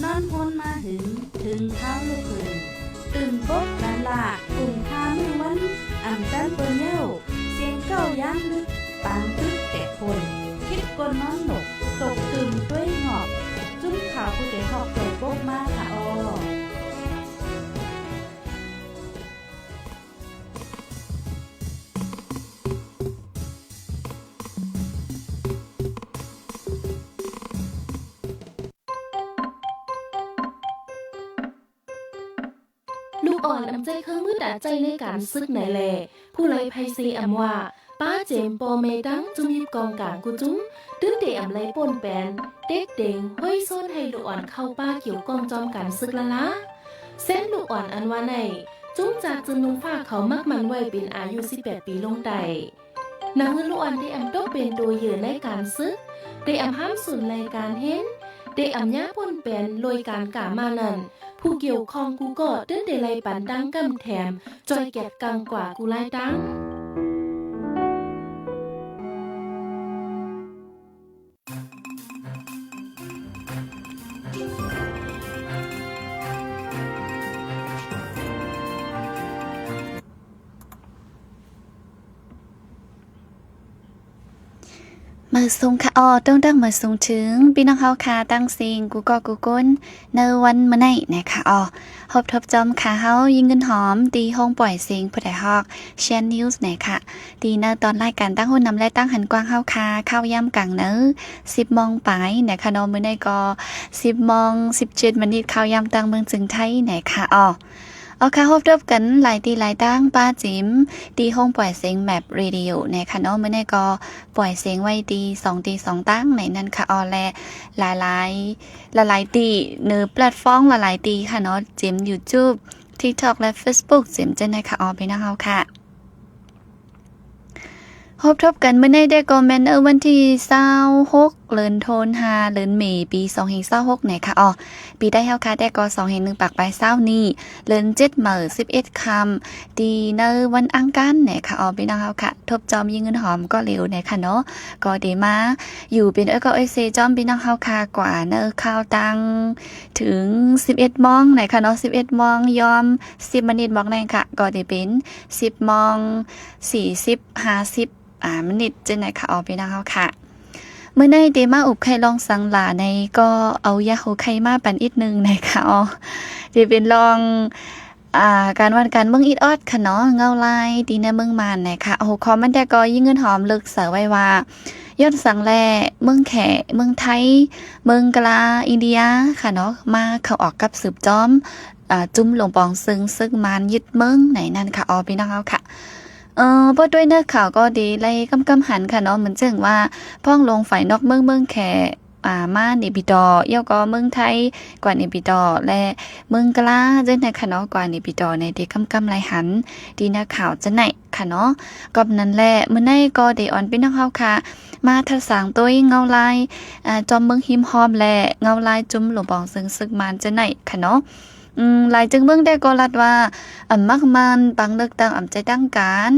ນອນໂຮນມາຫຶງ ເຖິງຄາວລຸກຂຶ້ນ ຕື່ນປົກກັນລາ ກຸ້ມທ່າມື້ວັນ ອຳຈັນເປີນແລ້ວ ສຽງກ້າວຍາມດຶກ ປາງຕຶກແຕກໂພນ ຄິດກົ້ນນອນໜົກ ຕົກຕື່ມຕົວຫອບ ຈຸ້ມຂາວຜູ້ໃດຮອກ ຕົວປົກມາຂະອໍ. ລູກອ່ອນອຳໃຊ້ເຄື່ອງມືດາໃຈໃນການສຶກໃນແລ ຜູ້ໄລໄພເຊອຳວ່າ ປ້າເຈມ ພໍ່ແມ່ຕັ້ງ ຈຸ້ມຮີບກອງກາງກູຈຸ້ມ ຕື່ນເຕອຳໄລປ່ນແປນ ເຕັກເຕັງ ຫ້ອຍໂຊນໃຫ້ລູກອ່ອນເຂົ້າປ່າກ່ຽວກ້ອງຈອມການສຶກລະລາ. ເຊັ່ນລູກອ່ອນອັນວ່າໃນ ຈຸ້ມຈາກຈຶ່ງນຸ່ງຝາກເຂົາມັກໝັ້ນໄວ້ເປັນອາຍຸສິບແປດປີລົງໄຕ້. ນຳເງິນລູກອ່ອນເຕອຳຕົກເປັນໂຕເຫຍື່ອໃນການສຶກ ເຕອຳຫ້າມສູນໄລການຮຽນ ເຕອຳຍາປົນແປນໂລຍການກາມານັ້ນ ຜູ້ກ່ຽວຂ້ອງກູກໍຕື່ນເຕໄລປັນຕັ້ງກຳແຖມ ຈ່ອຍແກດກັງກວ່າກູຫຼາຍຕັ້ງ. ມາສູງຄະ ອໍ ຕ້ອງຕັ້ງມາສູງເຖິງ ພີ່ນ້ອງເຮົາຄະ ຕັ້ງເສັງ ກູກໍກູກົນ ໃນວັນມື້ໃນນະຄະ ອໍ ພົບທົບຈອມຄະ ເຮົາ ຍິງເງິນຫອມ ທີ່ໂຮງປ່ອຍເສັງ ຜູ້ໃດຮອກ Shan News ນະຄະ ທີ່ໃນຕອນລາຍການ ຕັ້ງຮູ້ນຳ ແລະ ຕັ້ງຫັນກວ້າງ ເຮົາຄະ ຂ່າວຍາມກາງເນີ ສິບໂມງປາຍນະຄະເນາະ ມື້ໃນກໍ ສິບໂມງ ສິບເຈັດມະນິດ ຂ່າວຍາມຕ່າງເມືອງເຊີງໄທນະຄະ ອໍ. ເອົາຄະ ພົບທົບກັນຫຼາຍທີ່ຫຼາຍຕັ້ງ ປ້າເຈມ ທີ່ໂຮງປ່ອຍເສັງ Map Radio ແນ່ຄະເນາະ ມື້ໃນກໍປ່ອຍເສັງໄວ້ທີ່ສອງທີ່ສອງຕັ້ງໃນນັ້ນຄະ ອໍ ແລະ ຫຼາຍໆ ຫຼາຍໆທີ່ເນີ ແພລດຟອມຫຼາຍໆທີ່ຄະເນາະ ເຈມ YouTube TikTok ແລະ Facebook ເຈມ ຈັ່ງໃດຄະ ອໍ ພີ່ນ້ອງເຮົາຄະ. ພົບທົບກັນມື້ໃນແດ່ກໍແມ່ນເອີ ວັນທີຊາວຫົກ ເດືອນໂທນຫ້າ ເດືອນເມ ປີສອງພັນຊາວຫົກນະຄະ ອໍ ປີໄທເຮົາຄະແດ່ກໍສອງພັນໜຶ່ງປາກປາຍຊາວນີ້ ເດືອນເຈັດເໝີສິບເອັດຄ່ຳ ທີ່ໃນວັນອັງຄານນະຄະ ອໍ ພີ່ນ້ອງເຮົາຄະ ທົບຈອມຍິງເງິນຫອມກໍເລັວນະຄະເນາະ ກໍໄດ້ມາຢູ່ເປັນເອື້ອຍກໍເອື້ອຍເຊຈອມ ພີ່ນ້ອງເຮົາຄະ ກວ່າໃນຂ່າວຕ່າງເຖິງສິບເອັດໂມງນະຄະເນາະ ສິບເອັດໂມງຢ່ອມ ສິບມະນິດບອກແນ່ຄະ ກໍໄດ້ເປັນສິບໂມງສີ່ສິບ ຫ້າສິບ ອາ ມະນິດຈັ່ງໃດຄະ ອໍ ພີ່ນ້ອງເຮົາຄະ. ມື້ໃນເດມາອຸບໄຂ່ລອງສັງຫຼາໃນ ກໍເອົາຢາກຮູ້ໄຂ່ມາປັນອີກໜຶ່ງໃນຄະ ອໍ ເດເປັນລອງ ອາ ການວັນການເມືອງອີດອອດຄະເນາະ ເງົາລາຍ ທີ່ໃນເມືອງມານນະຄະ. ຫົວຂໍ້ມັນແຕ່ກໍ ຍິງເງິນຫອມເລິກເສີໄວ້ວ່າ ຍ້ອນສັງແລ ເມືອງແຂ ເມືອງໄທ ເມືອງກະລາ ອິນເດຍຄະເນາະ ມາເຂົ້າອອກກັບສືບຈອມ ອາ ຈຸ້ມຫຼວງປອງເຊິ່ງ ເຊິ່ງມານຍຶດເມືອງໃນນັ້ນຄະ ອໍ ພີ່ນ້ອງເຮົາຄະ. ເອີ ບໍ່ດ້ວຍເນື້ອຂ່າວກໍດີໄລ່ກຳໆຫັນຄະເນາະ ເໝືອນເຊິ່ງວ່າ ພ້ອງລົງໄຟນອກເມືອງ ເມືອງແຂ ອາ ມາເນປີຕໍ ແລ້ວກໍເມືອງໄທ ກວ່າເນປີຕໍ ແລະ ເມືອງກະລາ ຈັ່ງໃດຄະເນາະ ກວ່າເນປີຕໍ ໃນທີ່ກຳໆໄລ່ຫັນ ທີ່ເນື້ອຂ່າວຈັ່ງໃດຄະເນາະ. ກໍນັ້ນແຫຼະ ມື້ໃນກໍໄດ້ອອນພີ່ນ້ອງເຮົາຄະ ມາທັດສາງໂຕຍເງົາລາຍ ອາ ຈອມເມືອງຮິມຮອມ ແລະ ເງົາລາຍຈຸ້ມຫຼວງປອງເຊິ່ງ ເຊິ່ງມານຈັ່ງໃດຄະເນາະ. ອືມ ຫຼາຍຈຶ່ງເມືອງແດ່ກໍລັດວ່າ ອຳມັກມານ ປັງເລິກຕັ້ງອຳໃຈຕັ້ງການ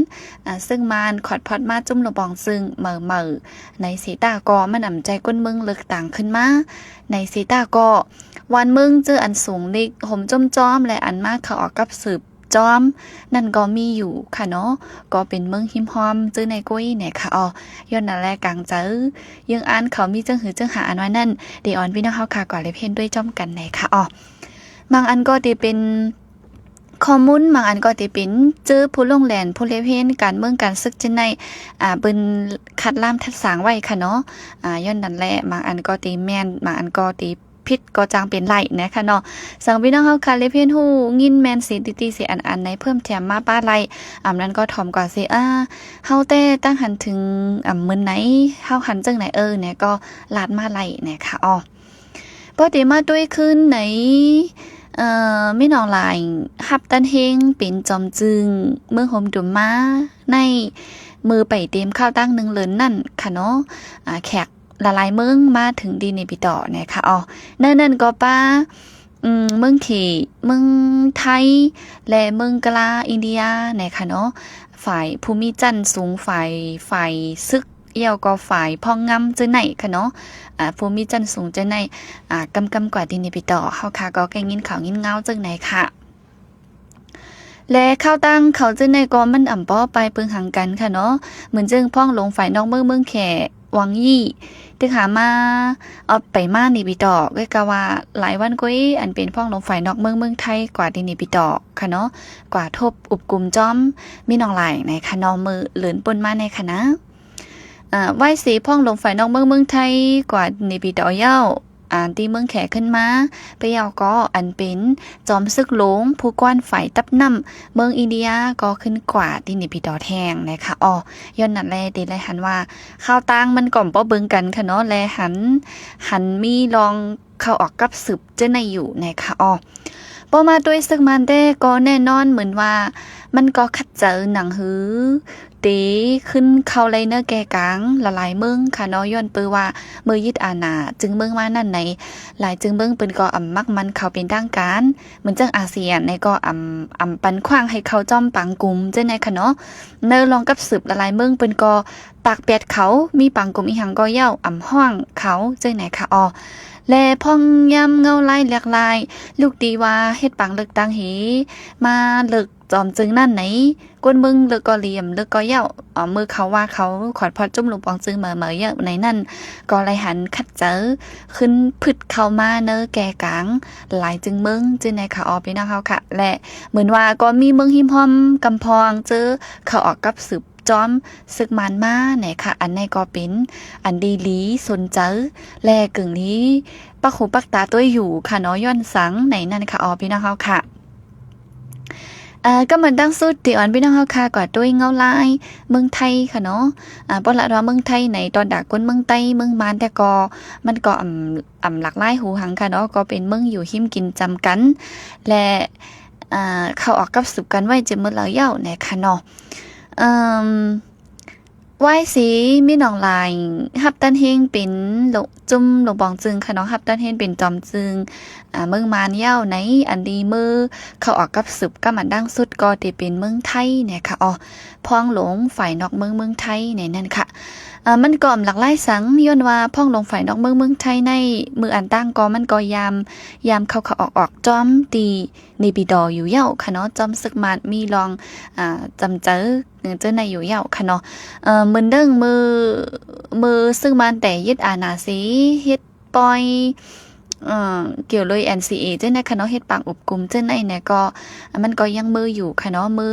ອາ ເຊິ່ງມານຂອດພອດມາຈຸ້ມຫຼວງປອງເຊິ່ງເໝີໆ ໃນເສຕາກໍມັນອຳໃຈກົ້ນເມືອງເລິກຕັ້ງຂຶ້ນມາ ໃນເສຕາກໍ ວານເມືອງຈື່ອັນສູງລິກ ໂຮມຈຸ້ມຈອມ ແລະ ອັນມາເຂົ້າອອກກັບສືບຈອມ ນັ້ນກໍມີຢູ່ຄະເນາະ ກໍເປັນເມືອງຮິມຮອມຈື່ໃນກຸ້ຍແນ່ຄະ ອໍ ຍ້ອນນັ້ນແຫຼະ ກາງໃຈ ເລື່ອງອ່ານເຂົາມີຈັ່ງຫືຈັ່ງຫາອັນວ່ານັ້ນ ໄດ້ອອນພີ່ນ້ອງເຮົາຄະ ກໍໄດ້ເຫັນດ້ວຍຈອມກັນແນ່ຄະ ອໍ. ບາງອັນກໍໄດ້ເປັນຂໍ້ມູນ ບາງອັນກໍໄດ້ເປັນ ເຈີຜູ້ລົງແລ່ນ ຜູ້ເລບເຫັນການເມືອງການສຶກຈັ່ງໃດ ອາ ເພິ່ນຄັດລາມທັດສາງໄວ້ຄະເນາະ ອາ ຍ້ອນນັ້ນແຫຼະ ບາງອັນກໍໄດ້ແມ່ນ ບາງອັນກໍໄດ້ຜິດ ກໍຈັ່ງເປັນໄລ່ນະຄະເນາະ. ສັງພີ່ນ້ອງເຮົາຄະ ເລບເຫັນຮູ້ຍິນແມ່ນເສຕິຕິເສອັນອັນໃດ ເພີ່ມແຖມມາປ້າໄລ່ ອຳນັ້ນກໍຖອມກວ່າເສ ອາ ເຮົາແຕ່ຕັ້ງຫັນເຖິງ ອຳ ມື້ໃນ ເຮົາຫັນຈັ່ງໃດເອີ ແນ່ກໍລາດມາໄລ່ແນ່ຄະ ອໍ. ພໍເຕມາຕຸ້ຍຄືນໃນ ເອີ ແມ່ນ້ອງລາຍ ຮັບຕຳແໜ່ງເປັນຈອມຈຶ່ງເມືອງໂຮມດຸມມາ ໃນມື້ໄປເຕມຄາວຕັ້ງໜຶ່ງເລີນນັ້ນຄະເນາະ ອາ ແຂກຫຼາຍໆເມືອງມາເຖິງທີ່ເນປີຕໍແນ່ຄະ ອໍ ໃນນັ້ນກໍປະ ອືມ ເມືອງເຂ ເມືອງໄທ ແລະ ເມືອງກະລາ ອິນເດຍແນ່ຄະເນາະ ຝ່າຍຜູ້ມີຊັ້ນສູງ ຝ່າຍ ຝ່າຍສຶກ ແລ້ວກໍຝ່າຍພອງງາມເຈີໃນຂະເນາະ ອາ ຜູ້ມີຊັ້ນສູງເຈີໃນ ອາ ກຳກຳກວາດທີ່ເນປິໂຕ ເຮົາຄະກໍໄດ້ຍິນຂ່າວຍິນງາວເຈີໃນຂະ. ແລະ ຂ່າວຕ່າງເຂົາເຈີໃນກໍມັນອຳບໍ່ໄປເບິ່ງຫາງກັນຂະເນາະ ເໝືອນເຊິ່ງພອງຫຼວງຝ່າຍນອກເມືອງເມືອງແຂ ຫວັງຢີ ຖືກຫາມາ ເອົາໄປມາເນປິໂຕ ກໍກະວ່າຫຼາຍວັນກວ່າ ອັນເປັນພອງຫຼວງຝ່າຍນອກເມືອງເມືອງໄທ ກວາດທີ່ເນປິໂຕຂະເນາະ ກວາດພົບອຸບກຸມຈອມມີນ້ອງຫຼາຍໃນຂະເນາະ ມື້ເລີນປົນມາໃນຂະນະ ອາ ໄວ້ເສພອງຫຼວງຝ່າຍນອກເມືອງເມືອງໄທ ກວາດເນປິໂຕເຍົາ ອາ ທີ່ເມືອງແຂຂຶ້ນມາ ໄປເຍົາກໍອັນເປັນຈອມເສິກຫຼວງ ຜູ້ກວານຝ່າຍຕັບນ້ຳເມືອງອິນເດຍ ກໍຂຶ້ນກວາດທີ່ເນປິໂຕແທງນະຄະ. ອໍ ຍ້ອນນັ້ນແຫຼະ ເດໄລຫັນວ່າຂ່າວຕ່າງມັນກໍບໍ່ເບິ່ງກັນຂະເນາະ ແລະ ຫັນ ຫັນມີລອງເຂົ້າອອກກັບສືບເຈີໃນຢູ່ນະຄະ. ອໍ ພໍມາດ້ວຍເສິກມານແດ່ກໍແນ່ນອນ ເໝືອນວ່າມັນກໍຂັດໃຈໜັງຫື ເຕຂຶ້ນເຂົ້າໄລ່ເນີແກ່ກາງຫຼາຍໆເມືອງຂະເນາະ ຍ້ອນເປີວ່າເມື່ອຍຶດອານາເຊິ່ງເມືອງມານັ້ນໃນ ຫຼາຍເຊິ່ງເມືອງເພິ່ນກໍອຳມັກໝັ້ນເຂົ້າເປັນທາງການ ເໝືອນຈັ່ງອາຊຽນໃນກໍອຳ ອຳປັນຂວ້າງໃຫ້ເຂົ້າຈອມປາງກຸ່ມເຈີໃນຂະເນາະ ເນີລອງກັບສືບຫຼາຍໆເມືອງເພິ່ນກໍປາກແປດເຂົາ ມີປາງກຸ່ມອີ່ຫຍັງກໍເຍົາ ອຳຮ້ອງເຂົາເຈີໃນຂະ. ອໍ ແລະ ພອງຍາມເງົາລາຍແຫຼກລາຍ ລູກຕີວ່າເຮັດປາງເລິກຕ່າງເຫ ມາເລິກ ຈອມເຈີນັ້ນໃນ ກວນເມືອງເລິກກໍຫຼຽມ ເລິກກໍເຍົາ ເອີ ເມື່ອເຂົາວ່າເຂົາຂອດພອດຈຸ້ມລູກປອງເຈີເໝີໆເຍົາໃນນັ້ນ ກໍໄລ່ຫັນຂັດໃຈຂຶ້ນພຶດເຂົ້າມາເນີແກ່ກາງຫຼາຍເຈີເມືອງເຈີໃນຂະ. ອໍ ພີ່ນ້ອງເຮົາຂະ ແລະ ເໝືອນວ່າກໍມີເມືອງຮິມຮ່ອມກຳພອງເຈີເຂົ້າອອກກັບສືບຈອມເສິກມານມານະຄະ ອັນໃນກໍເປັນອັນດີຫຼີສົນໃຈ ແລະ ເກີງດີປັກຫູປັກຕາຕົວຢູ່ຂະເນາະ ຍ້ອນສັງໃນນັ້ນຂະ. ອໍ ພີ່ນ້ອງເຮົາຂະ ເອີ ກຳມາດັງສຸດ ທີ່ອອນພີ່ນ້ອງເຮົາຄະ ກວາດໂດຍເງົາລາຍເມືອງໄທຂະເນາະ ອາ ບໍ່ລະວ່າເມືອງໄທໃນ ຕອນດາກຄົນເມືອງໃຕ້ເມືອງມານ ແຕ່ກໍມັນກໍອຳ ອຳຫຼາກຫຼາຍຫູຫັງຂະເນາະ ກໍເປັນເມືອງຢູ່ຮິມກິນຈຳກັນ ແລະ ອາ ເຂົ້າອອກກັບສືບກັນໄວ້ເຈີເມີລາວເຍົານະຄະເນາະ ເອີ ວາຍສີມີໜອງລາຍ ຮັບຕານເຮງເປັນ ໂລ ຈຸ້ມໂລບອງເຈີຂະເນາະ ຮັບຕານເຮງເປັນຈອມເຈີ ອາ ເມືອງມານເຍົາໃນ ອັນດີເມີເຂົ້າອອກກັບສືບກັບອັນດັງສຸດກໍເຕເປັນເມືອງໄທນະຄະ. ອໍ ພອງຫຼວງຝ່າຍນອກເມືອງເມືອງໄທໃນນັ້ນຂະ ອາ ມັນກໍອຳຫຼາກຫຼາຍສັງ ຍ້ອນວ່າພອງຫຼວງຝ່າຍນອກເມືອງເມືອງໄທໃນ ມື້ອັນຕ່າງກໍມັນກໍຍາມ ຍາມເຂົ້າເຂົ້າອອກອອກຈອມທີ່ ເນປິໂຕຢູ່ເຍົາຂະເນາະ ຈອມເສິກມານມີລອງ ອາ ຈຳເຈີ ເຈີໃນຢູ່ເຍົາຂະເນາະ ເອີ ເໝືອນເດີງ ເມື່ອ ເມື່ອເສິກມານແຕ່ຍຶດອານາເສ ເຮັດປ່ອຍ ເອີ ກ່ຽວໂດຍ ເອັນຊີເອ ເຈີໃນຂະເນາະ ເຮັດປາງອົບກຸມເຈີໃນແນ ກໍ ມັນກໍຍັງເມີຢູ່ຂະເນາະ ເມີ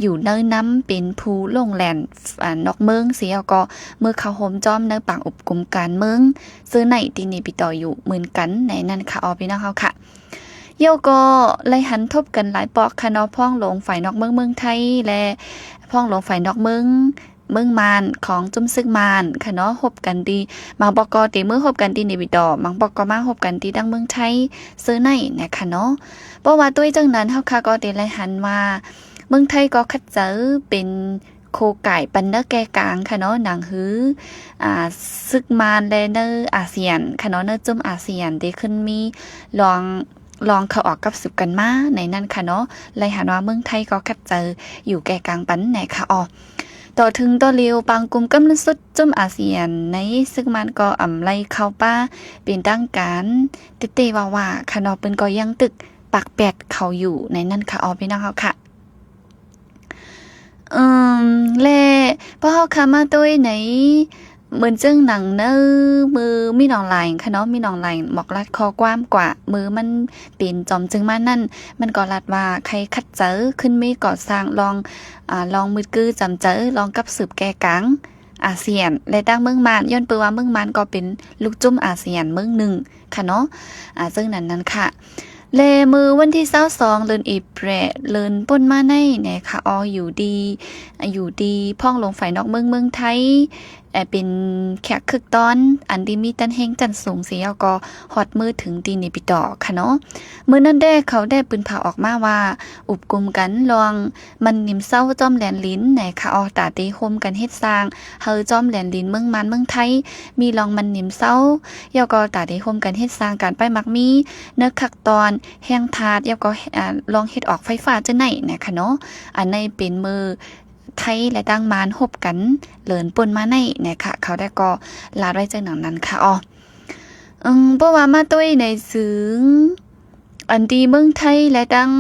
ຢູ່ໃນນາມເປັນຜູ້ລົງແລ່ນ ອາ ນອກເມືອງເສ ແລ້ວກໍເມີເຂົ້າໂຮມຈອມໃນປາງອົບກຸມການເມືອງເຈີໃນທີ່ເນປິໂຕຢູ່ເໝືອນກັນໃນນັ້ນຂະ. ອໍ ພີ່ນ້ອງເຮົາຂະ ເຍົາກໍໄລ່ຫັນທົບກັນຫຼາຍປອກຂະເນາະ ພອງຫຼວງຝ່າຍນອກເມືອງເມືອງໄທ ແລະ ພອງຫຼວງຝ່າຍນອກເມືອງ ເມືອງມານ ຂອງຈຸ້ມເສິກມານຂະເນາະ ຮົບກັນທີ່ ບາງປອກກໍເຕເມືອຮົບກັນທີ່ເນປິໂຕ ບາງປອກກໍມາຮົບກັນທີ່ທາງເມືອງໄທເຊີໃນນະຄະເນາະ. ເພາະວ່າດ້ວຍຈັ່ງນັ້ນ ເຮົາຄະກໍເຕໄລ່ຫັນວ່າ ເມືອງໄທກໍຂັດໃຈເປັນ ໂຄກາຍປັນເນີແກ່ກາງຂະເນາະ ໜັງຫື ອາ ເສິກມານ ແລະ ເນີອາຊຽນຂະເນາະ ເນີຈຸ້ມອາຊຽນ ທີ່ຂຶ້ນມີລອງ ລອງເຂົ້າອອກກັບສືບກັນມາໃນນັ້ນຂະເນາະ ໄລ່ຫັນວ່າເມືອງໄທກໍຂັດໃຈຢູ່ແກ່ກາງປັນແນຄະ. ອໍ ຕໍ່ເຖິງຕໍ່ຫຼຽວປາງກຸ່ມກຳລັງສຸດຈຸ້ມອາຊຽນໃນເສິກມານກໍອຳໄລ່ເຂົ້າປ່າເປັນທາງການ ເຕະໆວ່າໆຂະເນາະ ເພິ່ນກໍຍັງຕຶກປາກແປດເຂົາຢູ່ໃນນັ້ນຂະ. ອໍ ພີ່ນ້ອງເຮົາຂະ ເອີ ແລະ ພໍເຮົາຄະມາໂຕຍໃນ ເໝືອນເຊິ່ງໜັງເນີ ເມື່ອມີໜອງລາຍຂະເນາະ ມີໜອງລາຍໝອກລັດຂໍ້ຄວາມກວ່າ ເມື່ອມັນເປັນຈອມເຈີມານັ້ນ ມັນກໍລັດວ່າໃຄຂັດໃຈຂຶ້ນມີກໍ່ສ້າງລອງ ອາ ລອງມືດກືຈຳໃຈ ລອງກັບສືບແກ່ກາງອາຊຽນ ແລະ ຕ່າງເມືອງມານ ຍ້ອນເປີວ່າເມືອງມານກໍເປັນລູກຈຸ້ມອາຊຽນເມືອງໜຶ່ງ ຂະເນາະ ອາ ເຊິ່ງນັ້ນນັ້ນຂະ ແລະ ມື້ວັນທີຊາວສອງ ເດືອນເອເປຣ ເດືອນປົນມາໃນນະຄະ ອໍ ຢູ່ດີ ຢູ່ດີ ພອງຫຼວງຝ່າຍນອກເມືອງ ເມືອງໄທ ເປັນແຂກຄຶກຕ້ອນ ອັນທີ່ມີຕານເຮງຊັ້ນສູງເສຍ ແລ້ວກໍຮອດມື້ເຖິງທີ່ເນປິໂຕຂະເນາະ. ມື້ນັ້ນແດ່ ເຂົາໄດ້ປືນເຜົາອອກມາວ່າ ອຸບກຸມກັນລອງ ມັນນິມເຊົາຈອມແລນລິນນະຄະ ອໍ ຕາເຕໂຮມກັນເຮັດສ້າງ ເຮົາຈອມແລນລິນເມືອງມານເມືອງໄທ ມີລອງມັນນິມເຊົາ ແລ້ວກໍຕາເຕໂຮມກັນເຮັດສ້າງການປ້າຍໝາກມີ ເນີຄັກຕອນ ແຮງທາດ ແລ້ວກໍ ອາ ລອງເຮັດອອກໄຟຟ້າເຈົ້າໃນນະຄະເນາະ. ອັນໃນເປັນມື້ ໄທ ແລະ ທາງມານຮົບກັນເລີນປົນມາໃນນະຄະ ເຂົາໄດ້ກໍລາດໄວ້ຈັ່ງໜັງນັ້ນຄະອໍ. ເອີ ເພາະວ່າມາຕົວໃນເຊິ່ງ ອັນທີ່ເມືອງໄທ ແລະ ທັງ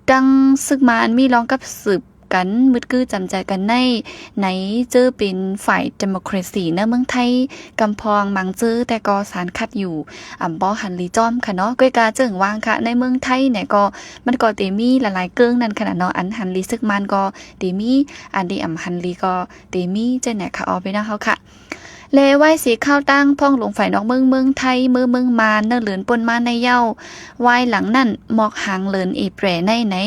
ທັງເສິກມານມີລອງກັບສືບກັນ ມຶດກື້ຈຳໃຈກັນໃນ ໃນເຈີເປັນຝ່າຍເດໂມຄຣາຊີໃນເມືອງໄທ ກຳພອງມັງເຈີ ແຕ່ກໍສານຂັດຢູ່ ອຳບໍ່ຫັນລີຈອມຄະເນາະ. ກວຍກາເຈີງວ່າງຄະ ໃນເມືອງໄທນີ້ກໍ ມັນກໍເຕມີຫຼາຍໆເກິ່ງນັ້ນຂະນະເນາະ ອັນຫັນລີເສິກມານກໍເຕມີ ອັນທີ່ອຳຫັນລີກໍເຕມີ ເຈົ້າແນຄະ ອອ ພີ່ນ້ອງເຮົາຄະ. ແລະ ໄວ້ເສຍຂ່າວຕ່າງ ພ້ອງລົງຝ່າຍນອກເມືອງ ເມືອງໄທ ເມືອງ ເມືອງມານ ເນີ ເລີນປົນມາໃນເຍົາ ວາຍຫຼັງນັ້ນ ໝອກຫາງເລີນເອແປໃນ ໃນ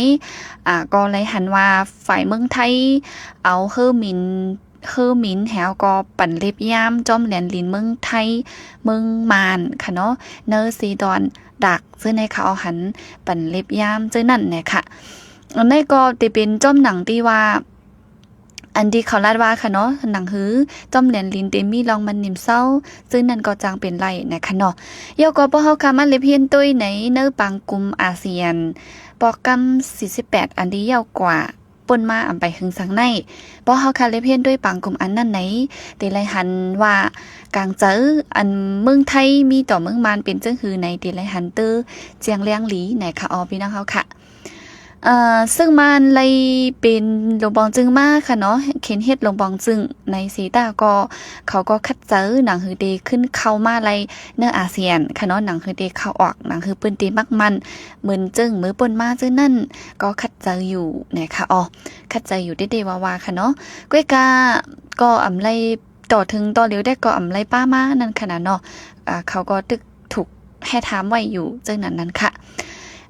ອາ ກໍໄດ້ຫັນວ່າ ຝ່າຍເມືອງໄທ ເອົາເຮີມິນ ເຮີມິນ ແລ້ວກໍປັ່ນເລັບຍາມ ຈອມແດນດິນເມືອງໄທ ເມືອງມານຄະເນາະ ເນີ ເຊດອນ ດາກ ເຈີໃນຄະ ເອົາຫັນປັ່ນເລັບຍາມ ເຈີນັ້ນແນຄະ. ອັນນີ້ກໍເຕເປັນຈອມໜັງທີ່ວ່າ ອັນທີ່ເຂົາລາດວ່າຄະເນາະ ໜັງສື ຈອມແດນດິນເຕມີລອງມັນນິມເຊົາ ເຈີນັ້ນກໍຈັ່ງເປັນໄລນະຄະເນາະ. ເຍົາກໍພວກເຮົາຄະມາເລັບຮຽນໂຕຍໃນ ເນີ ປາງກຸ່ມອາຊຽນ ປອກກຳສີ່ສິບແປດ ອັນທີ່ເຍົາກວ່າ ປົນມາອຳໄປຫຶງສັງໃນ ພວກເຮົາຄະເລັບຮຽນໂຕຍປາງກຸ່ມອັນນັ້ນໃນ ເຕໄດ້ຫັນວ່າ ກາງໃຈ ອັນເມືອງໄທມີຕໍ່ເມືອງມານເປັນຈັ່ງຫືໃນ ເຕໄດ້ຫັນເຕີ ຈຽງລຽງຫຼີນະຄະ ອອ ພີ່ນ້ອງເຮົາຄະ. ເອີ ເຊິ່ງມານໄດ້ເປັນຫຼວງປອງຈຶ່ງມາຄະເນາະ ເຂັນເຮັດຫຼວງປອງຈຶ່ງໃນເຊຕາກໍ ເຂົາກໍຂັດໃຈ ໜັງຫືເຕຂຶ້ນເຂົ້າມາໄດ້ໃນອາຊຽນຄະເນາະ ໜັງຫືເຕເຂົ້າອອກ ໜັງຫືເພິ່ນເຕມັກໝັ້ນ ເໝືອນເຈີງເມີປ່ນມາເຈີນັ້ນ ກໍຂັດໃຈຢູ່ນະຄະ ອອ ຂັດໃຈຢູ່ເດໆວ່າໆຄະເນາະ. ກວຍກາກໍອຳໄລຕໍ່ເຖິງຕໍ່ເຫຼວ ແຕ່ກໍອຳໄລປ້າມານັ້ນຂະນະເນາະ ອາ ເຂົາກໍຕຶກ ຖືກແຮດຮາມໄວ້ຢູ່ຈັ່ງນັ້ນນັ້ນຄະ.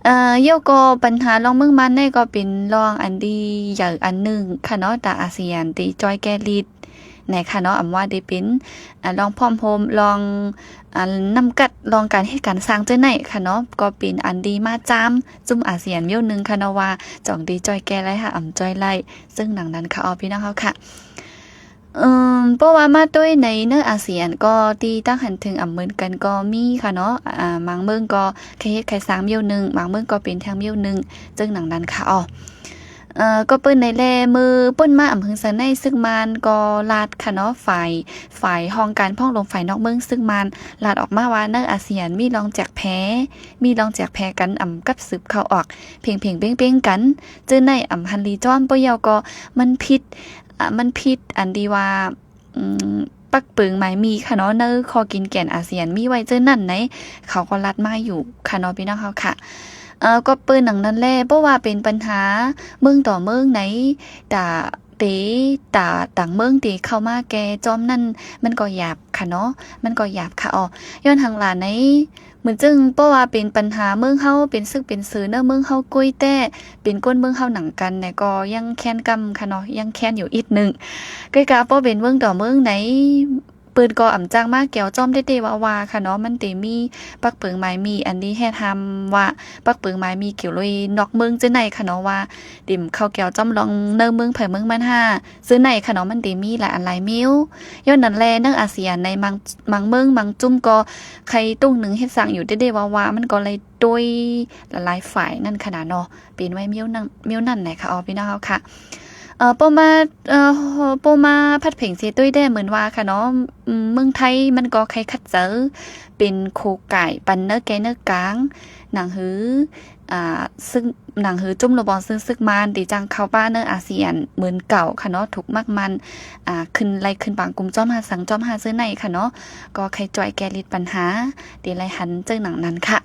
ເອີ ໂຍກໍບັນຫາລອງເມືອງມານນີ້ກໍເປັນລອງອັນດີໃຫຍ່ອັນໜຶ່ງຄະເນາະ ຕາອາຊຽນທີ່ຈ່ອຍແກ່ລິດນະຄະເນາະ ອຳວ່າໄດ້ເປັນ ອາ ລອງພ້ອມໂຮມ ລອງ ອາ ນຳກັດ ລອງການເຮັດການສ້າງຈັ່ງໃນຄະເນາະ ກໍເປັນອັນດີມາຈາມຈຸ້ມອາຊຽນມ້ຽວໜຶ່ງຄະເນາະ ວ່າຈອງດີຈ່ອຍແກ່ໄລຫາອຳຈ່ອຍໄລ ເຊິ່ງດັ່ງນັ້ນຄະ ອອ ພີ່ນ້ອງເຮົາຄະ. ເອີ ເພາະວ່າມາໂຕຍໃນ ໃນອາຊຽນກໍທີ່ຕັ້ງຫັນເຖິງອຳເມີນກັນກໍມີຄະເນາະ ອາ ບາງເມືອງກໍໄຄເຮັດໄຄສ້າງມ້ຽວໜຶ່ງ ບາງເມືອງກໍເປັນທາງມ້ຽວໜຶ່ງ ເຊິ່ງດັ່ງນັ້ນຄະ ອອ ເອີ ກໍເປີນໃນແລ ເມີ່ປົນມາອຳເພິງສະໄນ ເຊິ່ງມານກໍລາດຄະເນາະ ຝ່າຍ ຝ່າຍຫ້ອງການພ້ອງລົງຝ່າຍນອກເມືອງ ເຊິ່ງມານລາດອອກມາວ່າ ໃນອາຊຽນມີລອງແຈກແພ ມີລອງແຈກແພກັນ ອຳກັບສືບເຂົ້າອອກ ເພັງໆເພັງໆກັນ ເຈີໃນອຳຫັນລີຈອມ ບໍ່ເຍົາກໍມັນຜິດ ອາ ມັນຜິດອັນທີ່ວ່າ ອືມ ປັກເປີງໝາຍມີຄະເນາະ ໃນຂໍ້ກິນແກ່ນອາຊຽນມີໄວ້ເຈີນັ້ນໃນ ເຂົາກໍລັດມາຢູ່ຄະເນາະ ພີ່ນ້ອງເຮົາຄະ. ເອີ ກໍເປີນໜັງນັ້ນແລ ບໍ່ວ່າເປັນບັນຫາເມືອງຕໍ່ເມືອງໃນ ຕາເຕ ຕາຕ່າງເມືອງເຕເຂົ້າມາແກ່ຈອມນັ້ນ ມັນກໍຫຍາບຄະເນາະ ມັນກໍຫຍາບຄະ ອອ ຍ້ອນຫຍັງລະໃນ ເໝືອນເຊິ່ງ ເພາະວ່າເປັນບັນຫາເມືອງເຮົາ ເປັນຊຶກເປັນເສີໃນເມືອງເຮົາ ກວຍແຕ່ເປັນຄົນເມືອງເຮົາໜັງກັນແນ ກໍຍັງແຄ້ນກຳຄະເນາະ ຍັງແຄ້ນຢູ່ອີກໜຶ່ງ ກວຍກາບໍ່ເປັນເມືອງຕໍ່ເມືອງໃນ ເພິ່ນກໍອຳຈັ່ງມາກ່ຽວຈ້ອມເດໆວ່າໆຄະເນາະ ມັນເຕມີປັກເປີງໝາຍມີ ອັນນີ້ແຮດຮາມວ່າປັກເປີງໝາຍມີກ່ຽວໂລຍນອກເມືອງຈັ່ງໃດຄະເນາະ ວ່າເຕັມເຂົ້າກ່ຽວຈ້ອມລອງໃນເມືອງໃຜເມືອງມັນຫາ ເຊິ່ງໃນຄະເນາະ ມັນເຕມີຫຼາຍອັນຫຼາຍແນວ ຍ້ອນນັ້ນແລ ໃນອາຊຽນໃນບາງ ບາງເມືອງບາງຈຸ້ມກໍໄຄຕຸ້ງໜຶ່ງເຮັດສ້າງຢູ່ເດໆວ່າໆ ມັນກໍເລີຍໂຕຍຫຼາຍໆຝ່າຍນັ້ນຂະໜາດເນາະ ເປັນໄວ້ແນວນັ້ນ ແນວນັ້ນແຫຼະຄະ ອອ ພີ່ນ້ອງເຮົາຄະ. ເອີ ພໍມາ ເອີ ພໍມາພັດເພັງເສໂຕຍແດ່ເໝືອນວ່າຄະເນາະ ອືມ ເມືອງໄທມັນກໍໄຄຂັດໃຈ ເປັນຄູ່ກາຍປັນເນີແກ່ເນີກາງ ໜັງຫື ອາ ຊຶ່ງ ໜັງຫືຈຸ້ມລະບອງ ຊຶ່ງຊຶກມານເດຈັ່ງເຂົ້າມາໃນອາຊຽນເໝືອນເກົ່າຄະເນາະ ຖືກມັກໝັ້ນ ອາ ຂຶ້ນໄລ່ຂຶ້ນບາງກຸ່ມຈ້ອມຫາສັງ ຈ້ອມຫາເຊິ່ງໃນຄະເນາະ ກໍໄຄຈ່ອຍແກ້ລິດບັນຫາ ເດໄລ່ຫັນເຊິ່ງໜັງນັ້ນຄະ.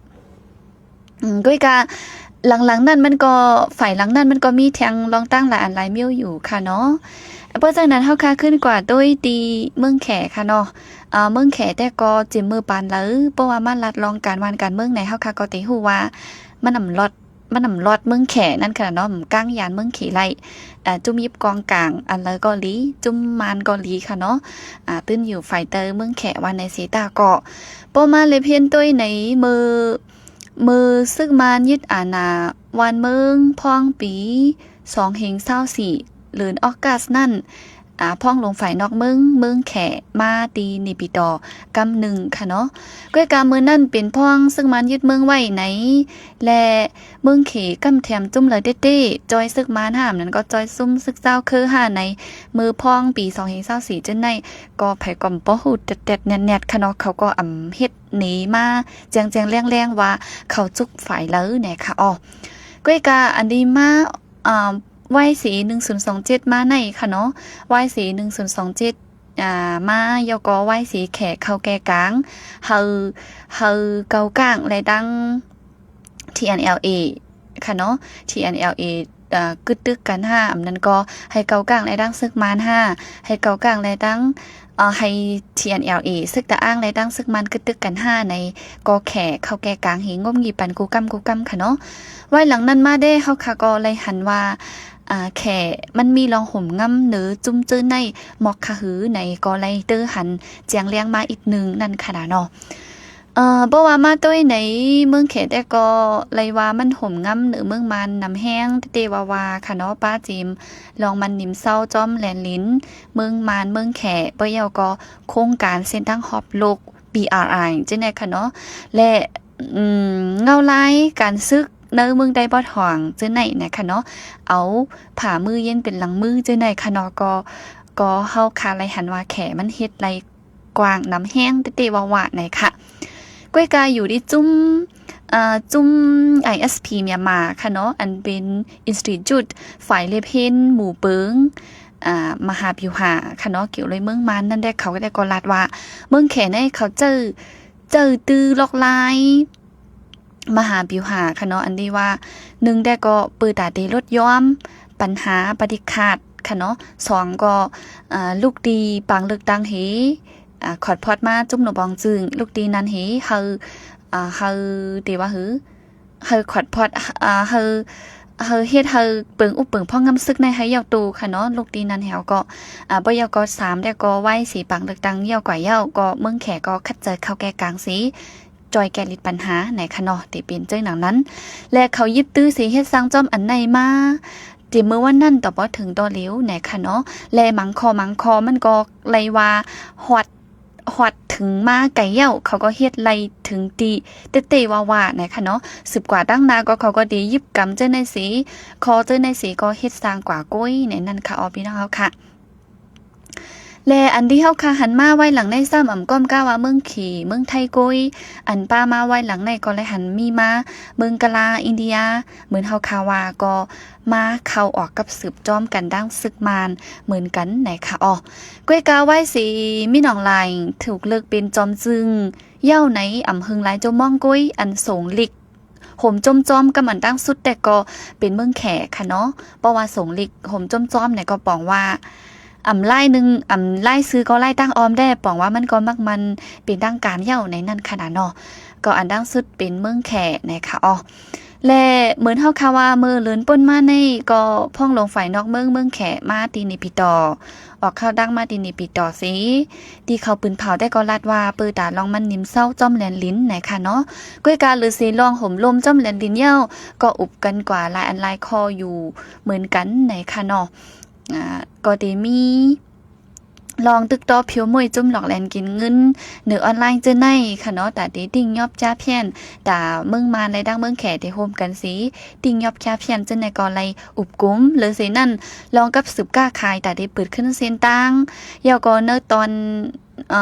ອືມ ກວຍກາ ຫຼັງໆນັ້ນມັນກໍ ຝ່າຍຫຼັງນັ້ນມັນກໍມີແທ່ງລອງຕັ້ງຫຼາຍອັນຫຼາຍແນວຢູ່ຄະເນາະ. ເພາະສະນັ້ນເຮົາຄະຂຶ້ນກວ່າໂຕຍທີ່ເມືອງແຂຄະເນາະ ເອີ ເມືອງແຂແຕ່ກໍຈິມເມີປານໃດ ເພາະວ່າມາລັດລອງການບ້ານການເມືອງໃນ ເຮົາຄະກໍເຕຮູ້ວ່າມັນອຳລອດ ມັນອຳລອດເມືອງແຂນັ້ນຂະໜາດເນາະ ກາງຢານເມືອງເຂໄລ ອາ ຈຸ້ມຢິບກອງກາງ ອັນໃດກໍດີ ຈຸ້ມມານກໍດີຄະເນາະ ອາ ຕື່ນຢູ່ຝ່າຍໃຕ້ເມືອງແຂວ່າໃນເຊຕາກໍ ພໍມາເລັບຮຽນໂຕຍໃນເມີ ເມີຊຶກມານຍຶດອານາບ້ານເມືອງ ພອງປີສອງເຮງຊາວສີ່ ເດືອນອອກກັສນັ້ນ ອາ ພອງຫຼວງຝ່າຍນອກເມືອງ ເມືອງແຂມາທີ່ເນປີຕໍກຳໜຶ່ງຂະເນາະ. ກ້ວຍກາເມື່ອນັ້ນເປັນພອງເຊິ່ງມັນຍຶດເມືອງໄວ້ໃນ ແລະ ເມືອງເຂກຳແຖມຈຸ້ມເລີຍເຕ້ໆ ຈ່ອຍເຊິ່ງມານຫ້າມນັ້ນກໍຈ່ອຍຊຸມເຊິ່ງເຈົ້າເຄີຫ້າໃນ ເມື່ອພອງປີສອງພັນຊາວສີ່ເຈົ້າໃນ ກໍໃຜກໍບໍ່ຮູ້ແຕດໆແນດໆຂະເນາະ. ເຂົາກໍອຳເຮັດເນມາແຈ້ງໆແຈ້ງໆວ່າເຂົາຈຸກຝ່າຍເລີແນຂະອໍ. ກ້ວຍກາອັນດີມາ ອາ ວາຍຊີໜຶ່ງສູນສອງເຈັດມາໃນຂະເນາະ ວາຍຊີໜຶ່ງສູນສອງເຈັດ ອາ ມາ ແລ້ວກໍວາຍຊີແຂເຂົ້າແກ່ກາງ ເຮົາ ເຮົາເກົາກາງແລະດັ່ງ ທີເອັນແອລເອ ຂະເນາະ ທີເອັນແອລເອ ອາ ກຶດຕຶກກັນຫ້າ ອຳນັ້ນກໍໃຫ້ເກົາກາງແລະດັ່ງເຊິ່ງມານຫ້າ ໃຫ້ເກົາກາງແລະດັ່ງ ເອີ ໃຫ້ ທີເອັນແອລເອ ເຊິ່ງຕະອ້າງແລະດັ່ງເຊິ່ງມັນກຶດຕຶກກັນຫ້າໃນ ກໍແຂເຂົ້າແກ່ກາງເຮງົບງີປັນກູກຳກູກຳຂະເນາະ. ໄວ້ຫຼັງນັ້ນມາເດ້ ເຮົາຂະກໍໄດ້ຫັນວ່າ ອາ ແຂມັນມີລອງໂຫມງຳເໜີຈຸ້ມເຈີໃນໝອກຂະຫືໃນ ກໍໄດ້ເຕີຫັນແຈ້ງແລງມາອີກໜຶ່ງນັ້ນຂະນະເນາະ. ເອີ ບໍ່ວ່າມາໂຕຍໃນເມືອງແຂແຕ່ກໍໄດ້ວ່າມັນໂຫມງຳເໜີເມືອງມານນຳແຮງເຕໆວ່າໆຂະເນາະ ປ້າຈິມ ລອງມັນນິມເຊົາ ຈອມແລນລິນ ເມືອງມານ ເມືອງແຂ ບໍ່ແລ້ວກໍໂຄງການເສັ້ນທາງຮອບໂລກ ບີອາໄອ ຈັ່ງໃດຂະເນາະ ແລະ ອືມ ເງົາລາຍການສຶກໃນເມືອງໄດບອດຫອງຈັ່ງໃດນະຂະເນາະ ເອົາຜ້າມືເຢັນເປັນຫຼັງມືຈັ່ງໃດຂະເນາະ ກໍ ກໍເຮົາຄາໄດ້ຫັນວ່າແຂມັນເຮັດໄດ້ກວ້າງນຳແຮງເຕໆວ່າໆນະຂະ. ກ້ວຍກາຢູ່ທີ່ຈຸ້ມ ເອີ ຈຸ້ມ ໄອເອັສພີ ມຽນມາຂະເນາະ ອັນເປັນ Institute ຝ່າຍເລັບເຮັນໝູ່ເປິງ ອາ ມະຫາບິວຫາຂະເນາະ ກ່ຽວເລີຍເມືອງມານນັ້ນແດ່ ເຂົາກໍໄດ້ກໍລາດວ່າ ເມືອງແຂໃນເຂົາເຈົ້າ ເຈົ້າຕື້ລອກລາຍ ມະຫາບິວຫາຂະເນາະ ອັນທີ່ວ່າ ໜຶ່ງແດ່ກໍເປີດຕາເຕລົດຍອມ ປັນຫາປະຕິຄາດຂະເນາະ ສອງກໍ ອາ ລູກຕີປາງເລິກຕັງເຮ ອາ ຂອດພອດມາຈຸ້ມໜູບອງຈຶງ ລູກຕີນັ້ນເຮ ເຮົາ ອາ ເຮົາເຕວ່າ ເຮົາ ເຮົາຂອດພອດ ອາ ເຮົາ ເຮົາເຮັດ ເຮົາເປິງອຸບເປິງພອງງຳສຶກໃນໃຫ້ເຍົາໂຕຂະເນາະ ລູກຕີນັ້ນເຮົາກໍ ອາ ບໍ່ເຍົາກໍສາມແດ່ກໍໄວ້ສີປາງເລິກຕັ້ງເຍົາກວ່າເຍົາ ກໍເມືອງແຂກໍຂັດໃຈເຂົ້າແກ່ກາງເສ ຈ່ອຍແກ້ລິດບັນຫາໃນຂະເນາະ ເຕເປັນເຈີໜັງນັ້ນ ແລະ ເຂົາຍຶດຕື້ເສເຮັດສ້າງຈອມອັນໃນມາ ເຕເມື່ອວັນນັ້ນຕໍ່ບໍ່ເຖິງຕໍ່ເຫຼວໃນຂະເນາະ ແລະ ບາງຂໍ້ບາງຂໍ້ມັນກໍໄດ້ວ່າຮອດ ຮອດເຖິງມາໄກເຍົາ ເຂົາກໍເຮັດໄດ້ເຖິງທີ່ເຕເຕວ່າໆໃນຂະເນາະ ສືບກວ່າຕັ້ງໜ້າກໍເຂົາກໍໄດ້ຢິບກຳເຈີໃນເສ ຂໍເຈີໃນເສກໍເຮັດສ້າງກວ່າໂກຍໃນນັ້ນຂະ ອອ ພີ່ນ້ອງເຮົາຂະ. ແລະ ອັນທີ່ເຮົາຄາຫັນມາໄວ້ຫຼັງໃນຊ້ຳອຳກ້ອມກ້າວ່າເມືອງເຂ ເມືອງໄທໂກຍ ອັນປ້າມາໄວ້ຫຼັງໃນກໍໄດ້ຫັນມີມາເມືອງກະລາ ອິນເດຍ ເໝືອນເຮົາຄາວ່າກໍມາເຂົ້າອອກກັບສືບຈອມກັນດັ່ງຊຶກມານເໝືອນກັນໃນຂະ ອອ ກ້ວຍກາໄວ້ສີມີໜອງລາຍ ຖືກເລີກເປັນຈອມຈຶງເຍົາໃນອຳເພິງລາຍໂຈມອງໂກຍ ອັນສົງລິກ ໂຫມຈົມຈອມກຳອັນຕັ້ງສຸດແຕ່ກໍເປັນເມືອງແຂຂະເນາະ ເພາະວ່າສົງລິກໂຫມຈົມຈອມໃນກໍປອງວ່າ ອຳລາຍໜຶ່ງ ອຳລາຍຊື່ກໍລາຍຕັ້ງອອມແດ່ ປອງວ່າມັນກໍມັກມັນເປັນທາງການເຍົາໃນນັ້ນຂະນະເນາະ ກໍອັນຕັ້ງສຸດເປັນເມືອງແຂໃນຂະ ອອ ແລະ ເໝືອນເຮົາຄາວ່າເມື່ອເລີນປົນມາໃນກໍພອງຫຼວງຝ່າຍນອກເມືອງ ເມືອງແຂມາຕີເນປີຕໍ ອອກຂ່າວດັງມາຕີເນປີຕໍເສ ທີ່ເຂົາປືນເຜົາແຕ່ກໍລາດວ່າເປີດຕາລອງມັນນິມເຊົາຈອມແລນລິນໃນຂະເນາະ ກ້ວຍກາຫຼືເສລອງໂຫມລົມຈອມແລນລິນເຍົາ ກໍອຸບກັນກວ່າຫຼາຍອັນຫຼາຍຂໍ້ຢູ່ເໝືອນກັນໃນຂະເນາະ ອາ ກໍໄດ້ມີລອງຕຶກຕໍ່ຜິວມວຍຈຸ້ມຫຼອກແລນກິນເງິນເໜືອອອນລາຍເຈີໃນຂະເນາະ ຕາໄດ້ຕິງຍອບຈາພຽນ ຕາເມືອງມານ ແລະ ດັ່ງເມືອງແຂໄດ້ໂຮມກັນເສ ຕິງຍອບຈາພຽນເຈີໃນກໍໄດ້ອຸບກຸມ ເລີເສນັ້ນລອງກັບສືບຄ້າຂາຍ ຕາໄດ້ເປີດຂຶ້ນເສັ້ນທາງ ແລ້ວກໍເນີຕອນ ເອີ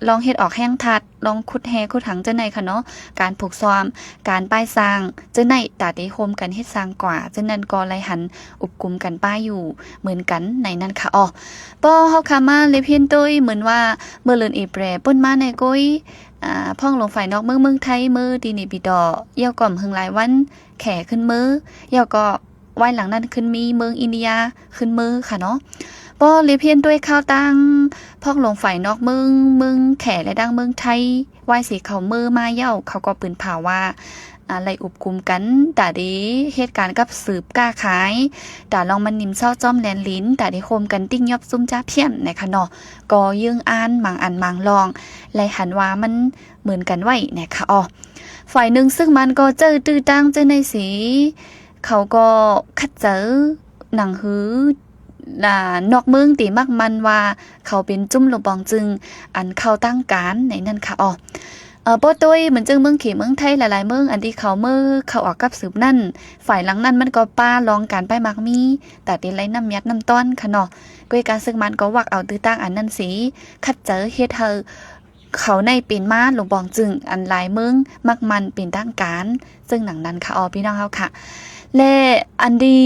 ລອງເຮັດອອກແຮງທາດ ລອງຂຸດແຮ່ຂຸດຫາງເຈີໃນຂະເນາະ ການຜູກຊ້ອມ ການປ້າຍສ້າງເຈີໃນ ຕາໄດ້ໂຮມກັນເຮັດສ້າງກວ່າ ເຈີນັ້ນກໍໄດ້ຫັນອຸບກຸມກັນປ້າຍຢູ່ເໝືອນກັນໃນນັ້ນຂະ ອອ ພໍເຮົາຄາມາເລັບເຫັນໂຕຍເໝືອນວ່າເມື່ອເດືອນເອເປຣປົນມາໃນໂກຍ ອາ ພອງຫຼວງຝ່າຍນອກເມືອງ ເມືອງໄທ ເມືອງຕີເນປີຕໍ ແລ້ວກໍອຳເພິງລາຍວັນ ແຂຂຶ້ນເມືອ ແລ້ວກໍໄວ້ຫຼັງນັ້ນຂຶ້ນມີເມືອງອິນເດຍຂຶ້ນເມືອຂະເນາະ ພໍເລັບເຫັນໂຕຍຂ່າວຕ່າງ ພອງຫຼວງຝ່າຍນອກເມືອງ ເມືອງແຂ ແລະ ດັ່ງເມືອງໄທ ໄວ້ເສເຂົາເມືອມາເຍົາ ເຂົາກໍປືນເຜົາວ່າ ອາ ໄດ້ອຸບກຸມກັນ ຕາໄດ້ເຮັດການກັບສືບຄ້າຂາຍ ຕາລອງມັນນິມເຊົາຈອມແລນລິນ ຕາໄດ້ໂຮມກັນຕິງຍອບຈຸ້ມຈາພຽນໃນຂະເນາະ ກໍເຍີ້ງອານມັງອັນມັງລອງ ແລະ ຫັນວ່າມັນເໝືອນກັນໄວ້ແນະຂະ ອອ ຝ່າຍໜຶ່ງເຊິ່ງມັນກໍເຈີຕື້ຕັ້ງເຈີໃນເສ ເຂົາກໍຂັດເຈີໜັງຫື ນອກເມືອງທີ່ມັກໝັ້ນວ່າເຂົາເປັນຈຸ້ມຫຼວງປອງຈຶງ ອັນເຂົ້າຕັ້ງການໃນນັ້ນຄະອໍ. ເອີ ບໍ່ໂດຍ ເໝືອນເຊິ່ງເມືອງເຂ ເມືອງໄທ ຫຼາຍໆເມືອງ ອັນທີ່ເຂົາເມີເຂົ້າອອກກັບສືບນັ້ນ ຝ່າຍຫຼັງນັ້ນມັນກໍປາລອງການປ້າຍໝາກມີ ຕາເຕໄລນ້ຳຍາດນ້ຳຕ້ອນຄະເນາະ. ກວຍກາເຊິ່ງມັນກໍວັກເອົາຕື້ຕາງອັນນັ້ນເສ ຂັດໃຈເຮັດໃຫ້ ເຂົາໃນເປັນມາຫຼວງປອງຈຶງ ອັນຫຼາຍເມືອງມັກໝັ້ນເປັນທາງການ ເຊິ່ງໜັງນັ້ນຄະອໍ ພີ່ນ້ອງເຮົາຄະ. ແລະ ອັນດີ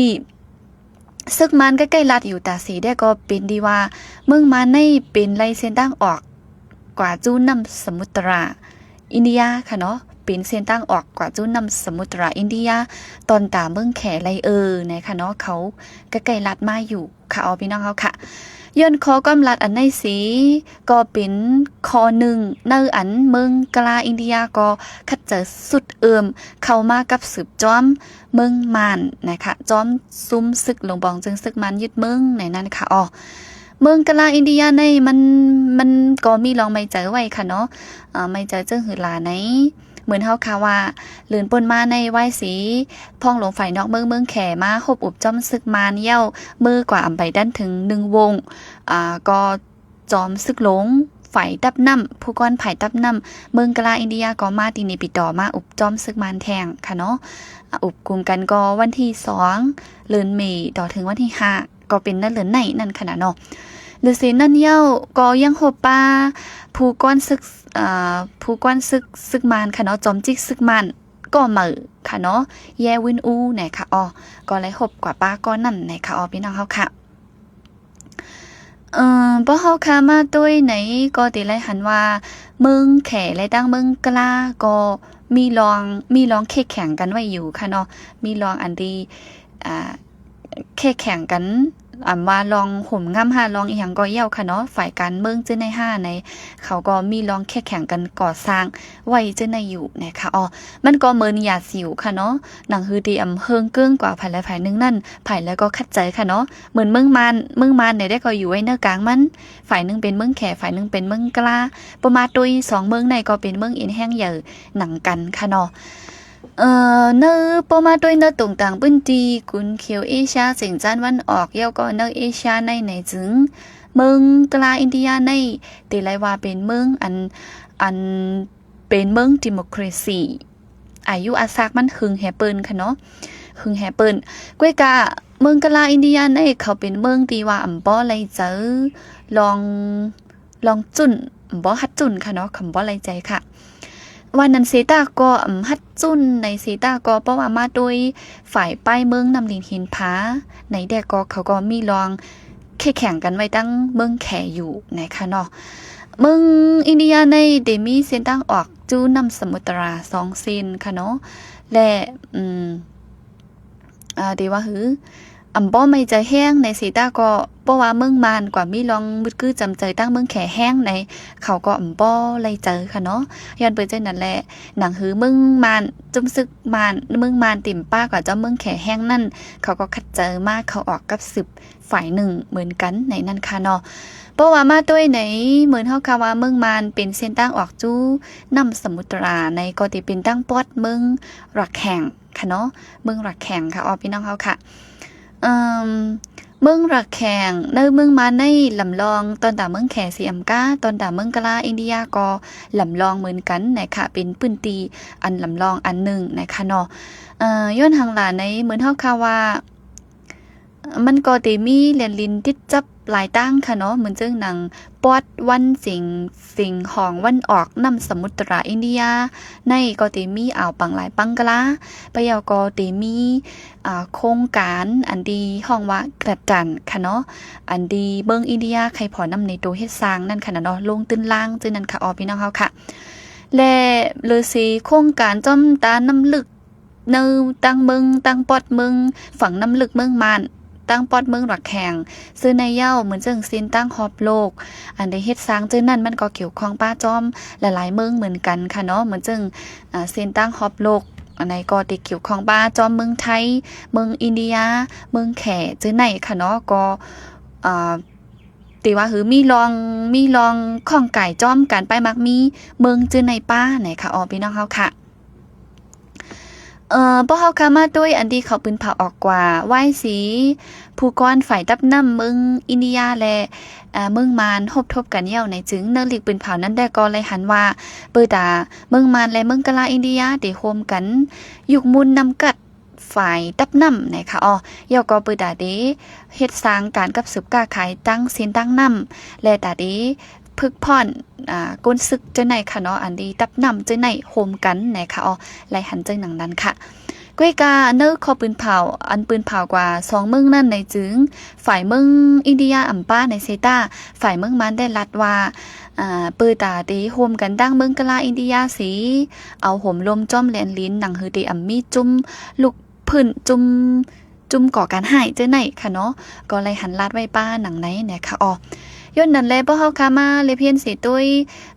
ເສິກມານໃກ້ໆລັດຢູ່ຕາເສແດ່ກໍເປັນດີວ່າ ເມືອງມານໃນເປັນໄລເສັ້ນທາງອອກກວ່າຈູນ້ຳສະໝຸດຕະລາອິນເດຍຄະເນາະ ເປັນເສັ້ນທາງອອກກວ່າຈູນ້ຳສະໝຸດຕະລາອິນເດຍ ຕອນຕາເມືອງແຂໄລເອີນະຄະເນາະ ເຂົາໃກ້ໆລັດມາຢູ່ ຄະອໍ ພີ່ນ້ອງເຮົາຄະ. ຍ້ອນຂໍ້ຄວາມລັດອັນໃນເສ ກໍເປັນຂໍ້ໜຶ່ງໃນອັນເມືອງກະລາອິນເດຍກໍຂັດໃຈຊຸດເອີມເຂົ້າມາກັບສືບຈອມເມືອງມານນະຄະ ຈອມຊຸມເສິກຫຼວງປອງຈຶງ ເສິກມານຍຶດເມືອງໃນນັ້ນຄະອໍ. ເມືອງກະລາອິນເດຍໃນມັນ ມັນກໍມີລອງໄມ້ໃຈໄວ້ຄະເນາະ ເອີ ໄມ້ໃຈເຊິ່ງຫືອຫຼາໃນ ເໝືອນເຮົາຄາວ່າ ເລີນປົນມາໃນວາຍສີ ພອງຫຼວງຝ່າຍນອກເມືອງ ເມືອງແຂມາຮົບອຸບຈອມເສິກມານແລ້ວ ເມີກວ່າອຳໄປດັນເຖິງໜຶ່ງວົງ ອາ ກໍຈອມເສິກຫຼວງຝ່າຍຕັບນ້ຳ ຜູ້ກອນຝ່າຍຕັບນ້ຳເມືອງກະລາອິນເດຍ ກໍມາທີ່ເນປີຕໍ ມາອຸບຈອມເສິກມານແທງຄະເນາະ. ອາ ອຸບກຸມກັນກໍວັນທີສອງ ເດືອນເມ ຕໍ່ເຖິງວັນທີຫ້າ ກໍເປັນໃນເດືອນໃນນັ້ນຄະນະເນາະ. ຫຼືເສນັ້ນແລ້ວກໍຍັງພົບປາຜູ້ກອນເສິກ ເອີ ຜູ້ກອນເສິກ ເສິກມານຄະເນາະ ຈອມຈິກເສິກມານກໍໃໝ່ຄະເນາະ ແຢວິນອູນະຄະອໍ ກໍໄດ້ພົບກວ່າປາກໍນັ້ນນະຄະອໍ ພີ່ນ້ອງເຮົາຄະ. ເອີ ພໍເຮົາຄາມາໂຕຍໃນກໍເຕໄລຫັນວ່າ ເມືອງແຂ ແລະ ທັງເມືອງກະລາ ກໍມີລອງ ມີລອງເຄແຂ່ງກັນໄວ້ຢູ່ຄະເນາະ ມີລອງອັນທີ່ ອາ ເຄແຂ່ງກັນ ອຳວ່າລອງໂຫມງາມຫາລອງອີ່ຫຍັງກໍແລ້ວຄະເນາະ ຝ່າຍການເມືອງເຈີໃນຫາໃນ ເຂົາກໍມີລອງເຄແຂ່ງກັນກໍ່ສ້າງໄວ້ເຈີໃນຢູ່ນະຄະອໍ. ມັນກໍເໝືອນຢາຊິວຄະເນາະ ໜັງຮືທີ່ອຳເຮີງເກີ້ງກວ່າຝ່າຍໃດຝ່າຍໜຶ່ງນັ້ນ ຝ່າຍໃດກໍຂັດໃຈຄະເນາະ. ເໝືອນເມືອງມານ ເມືອງມານໃນໃດກໍຢູ່ໄວ້ເໜືອກາງມັນ ຝ່າຍໜຶ່ງເປັນເມືອງແຂ ຝ່າຍໜຶ່ງເປັນເມືອງກະລາ ພໍມາໂຕຍສອງເມືອງໃນກໍເປັນເມືອງເອັນແຮງໃຫຍ່ໜັງກັນຄະເນາະ. ເອີ ເນີ ພໍມາໂຕຍເນີຕົງຕ່າງພື້ນທີ່ກຸນຂຽວເອເຊຍເສັງຈານວັນອອກ ແລ້ວກໍເນີເອເຊຍໃນໃນຈຶ່ງ ເມືອງກະລາອິນເດຍໃນ ເຕໄລວ່າເປັນເມືອງອັນ ອັນເປັນເມືອງດີໂມຄຣາຊີ ອາຍຸອາສາກມັນຫຶງແຮເປີ້ນຄະເນາະ ຫຶງແຮເປີ້ນ. ກວຍກາເມືອງກະລາອິນເດຍໃນ ເຂົາເປັນເມືອງທີ່ວ່າອຳບໍ່ໄລເຈີລອງ ລອງຈຸ້ນ ບໍ່ຮັດຈຸ້ນຄະເນາະ ຄຳບໍ່ໄລໃຈຄະ. ວ່ານັ້ນເສຕາກໍ ອຳ ຮັດຈຸ້ນໃນເສຕາກໍ ເພາະວ່າມາໂດຍຝ່າຍປ້າຍເມືອງນ້ຳລິນຫີນຜາ ໃນແດກກໍເຂົາກໍມີລອງເຄແຂ່ງກັນໄວ້ຕັ້ງເມືອງແຂຢູ່ນະຄະເນາະ. ເມືອງອິນເດຍໃນເດມີເສັ້ນທາງອອກຈູນ້ຳສະໝຸດຕະລາສອງເສັ້ນຄະເນາະ ແລະ ອືມ ອາ ເດວ່າຫື ອຳບໍ່ໄໝ້ໃຈແຮງໃນເສຕາກໍ ເພາະວ່າເມືອງມານກວ່າມີລອງມຶດກືຈຳໃຈຕັ້ງເມືອງແຂແຮງໃນ ເຂົາກໍອຳບໍ່ໄລເຈີຄະເນາະ. ຍ້ອນເປີເຈັ່ານັ້ນແຫຼະ ໜັງຫືເມືອງມານ ຈຸ້ມເສິກມານ ເມືອງມານເຕັມປາກວ່າຈອມເມືອງແຂແຮງນັ້ນ ເຂົາກໍຂັດໃຈມາເຂົ້າອອກກັບສືບຝ່າຍໜຶ່ງເໝືອນກັນໃນນັ້ນຄະເນາະ. ເພາະວ່າມາໂດຍໃນເໝືອນເຮົາຄະວ່າເມືອງມານເປັນເສັ້ນທາງອອກຈູນ້ຳສະໝຸດຕະລາໃນ ກໍເດເປັນຕັ້ງປອດເມືອງຣາແຂງ ຄະເນາະ ເມືອງຣາແຂງຄະ ອໍ ພີ່ນ້ອງເຮົາຄະ. ເອີ ເມືອງຣາແຂງ ໃນເມືອງມານໃນລຳລອງ ຕອນຕາເມືອງແຂເສອຳກາ ຕອນຕາເມືອງກະລາອິນເດຍກໍລຳລອງເໝືອນກັນນະຄະ ເປັນພື້ນທີ່ອັນລຳລອງອັນໜຶ່ງນະຄະເນາະ. ເອີ ຍ້ອນຫຍັງລະ ໃນເໝືອນເຮົາຄະວ່າ ມັນກໍເດມີແລນລິນຕິດຈັບຫຼາຍຕ່າງຄະເນາະ ເໝືອນເຊິ່ງໜັງປອດວັນເສັງ ເສັງຫອງວັນອອກນ້ຳສະໝຸດຕະລາອິນເດຍໃນ ກໍເດມີອ່າວປາງລາຍ ປາງກະລາ ປະເຍົາກໍເດມີ ອ່າ ໂຄງການອັນທີ່ຮ້ອງວ່າກະດານຄະເນາະ ອັນທີ່ເມືອງອິນເດຍໄຄພໍນຳໃນໂຕເຮັດສ້າງນັ້ນຄະນະເນາະ ລົງຕື້ນລ່າງຊື່ນັ້ນຄະ ອໍ ພີ່ນ້ອງເຮົາຄະ. ແລະ ເລີເຊໂຄງການຈອມຕານ້ຳລຶກ ໃນຕັ້ງເມືອງ ຕັ້ງປອດເມືອງຝັ່ງນ້ຳລຶກເມືອງມານ ຕັ້ງປອດເມືອງຣາແຂງ ຊື່ໃນເຍົາ ເໝືອນເຊິ່ງເສັ້ນທາງຮອບໂລກ ອັນໄດ້ເຮັດສ້າງຊື່ນັ້ນ ມັນກໍກ່ຽວຂ້ອງປະຈອມຫຼາຍໆເມືອງເໝືອນກັນຄະເນາະ ເໝືອນເຊິ່ງ ອາ ເສັ້ນທາງຮອບໂລກ ອັນໃດກໍໄດ້ກ່ຽວຂ້ອງປະຈອມເມືອງໄທ ເມືອງອິນເດຍ ເມືອງແຂ ຊື່ໃນຄະເນາະ ກໍ ອາ ຕິວ່າ ຄື ມີລອງ ມີລອງຂ້ອງກາຍຈອມການປ້າຍໝາກມີເມືອງຈື່ໃນປ່າໃນຄະ ອໍ ພີ່ນ້ອງເຮົາຄະ. ເອີ ພວກເຮົາຄະມາໂຕຍອັນທີ່ເຂົາປືນເຜົາອອກກວ່າ ວາຍສີ ຜູ້ກ່ອນຝ່າຍຕັບນ້ຳເມືອງອິນເດຍ ແລະ ເອີ ເມືອງມານຮົບທົບກັນແລ້ວໃນຈຶ່ງ ເນີລິກປືນເຜົານັ້ນແດ່ກໍໄດ້ຫັນວ່າ ເປີຕາເມືອງມານ ແລະ ເມືອງກະລາອິນເດຍ ໄດ້ຮ່ວມກັນຍຸກມຸນນຳກັດ ຝ່າຍຕັບນ້ຳນະຄະອໍ ແລ້ວກໍເປີຕາເດ ເຮັດສ້າງການກັບສືບຄ້າຂາຍຕັ້ງເສັ້ນທາງນ້ຳ ແລະ ຕາເດ ຝຶກຜ່ອນ ອາ ກົນສຶກຈັ່ງໃດຄະເນາະ ອັນທີ່ຕັບນ້ຳຈັ່ງໃດໂຮມກັນນະຄະອໍ ໄລ່ຫັນຈັ່ງໜັງນັ້ນຄະ. ກ້ວຍກາເນີຂໍ້ປືນເຜົາ ອັນປືນເຜົາກວ່າສອງເມືອງນັ້ນໃນຈຶ່ງ ຝ່າຍເມືອງອິນເດຍອຳປາໃນເຊຕາ ຝ່າຍເມືອງມານໄດ້ລັດວ່າ ອາ ເປີຕາເດໂຮມກັນຕັ້ງເມືອງກະລາອິນເດຍເສ ເອົາໂຫມລົມຈອມແລນລິນ ໜັງຮືເດອຳມີຈຸ້ມລຸກ ພື້ນຈຸ້ມ ຈຸ້ມກໍ່ການຮ້າຍເຈີໃນຄະເນາະ ກໍໄດ້ຫັນລາດໄວ້ປ້າໜັງໃນແນະຄະອໍ. ຍ້ອນນັ້ນແລ ພວກເຮົາຄະມາເລບຮຽນເສໂຕຍ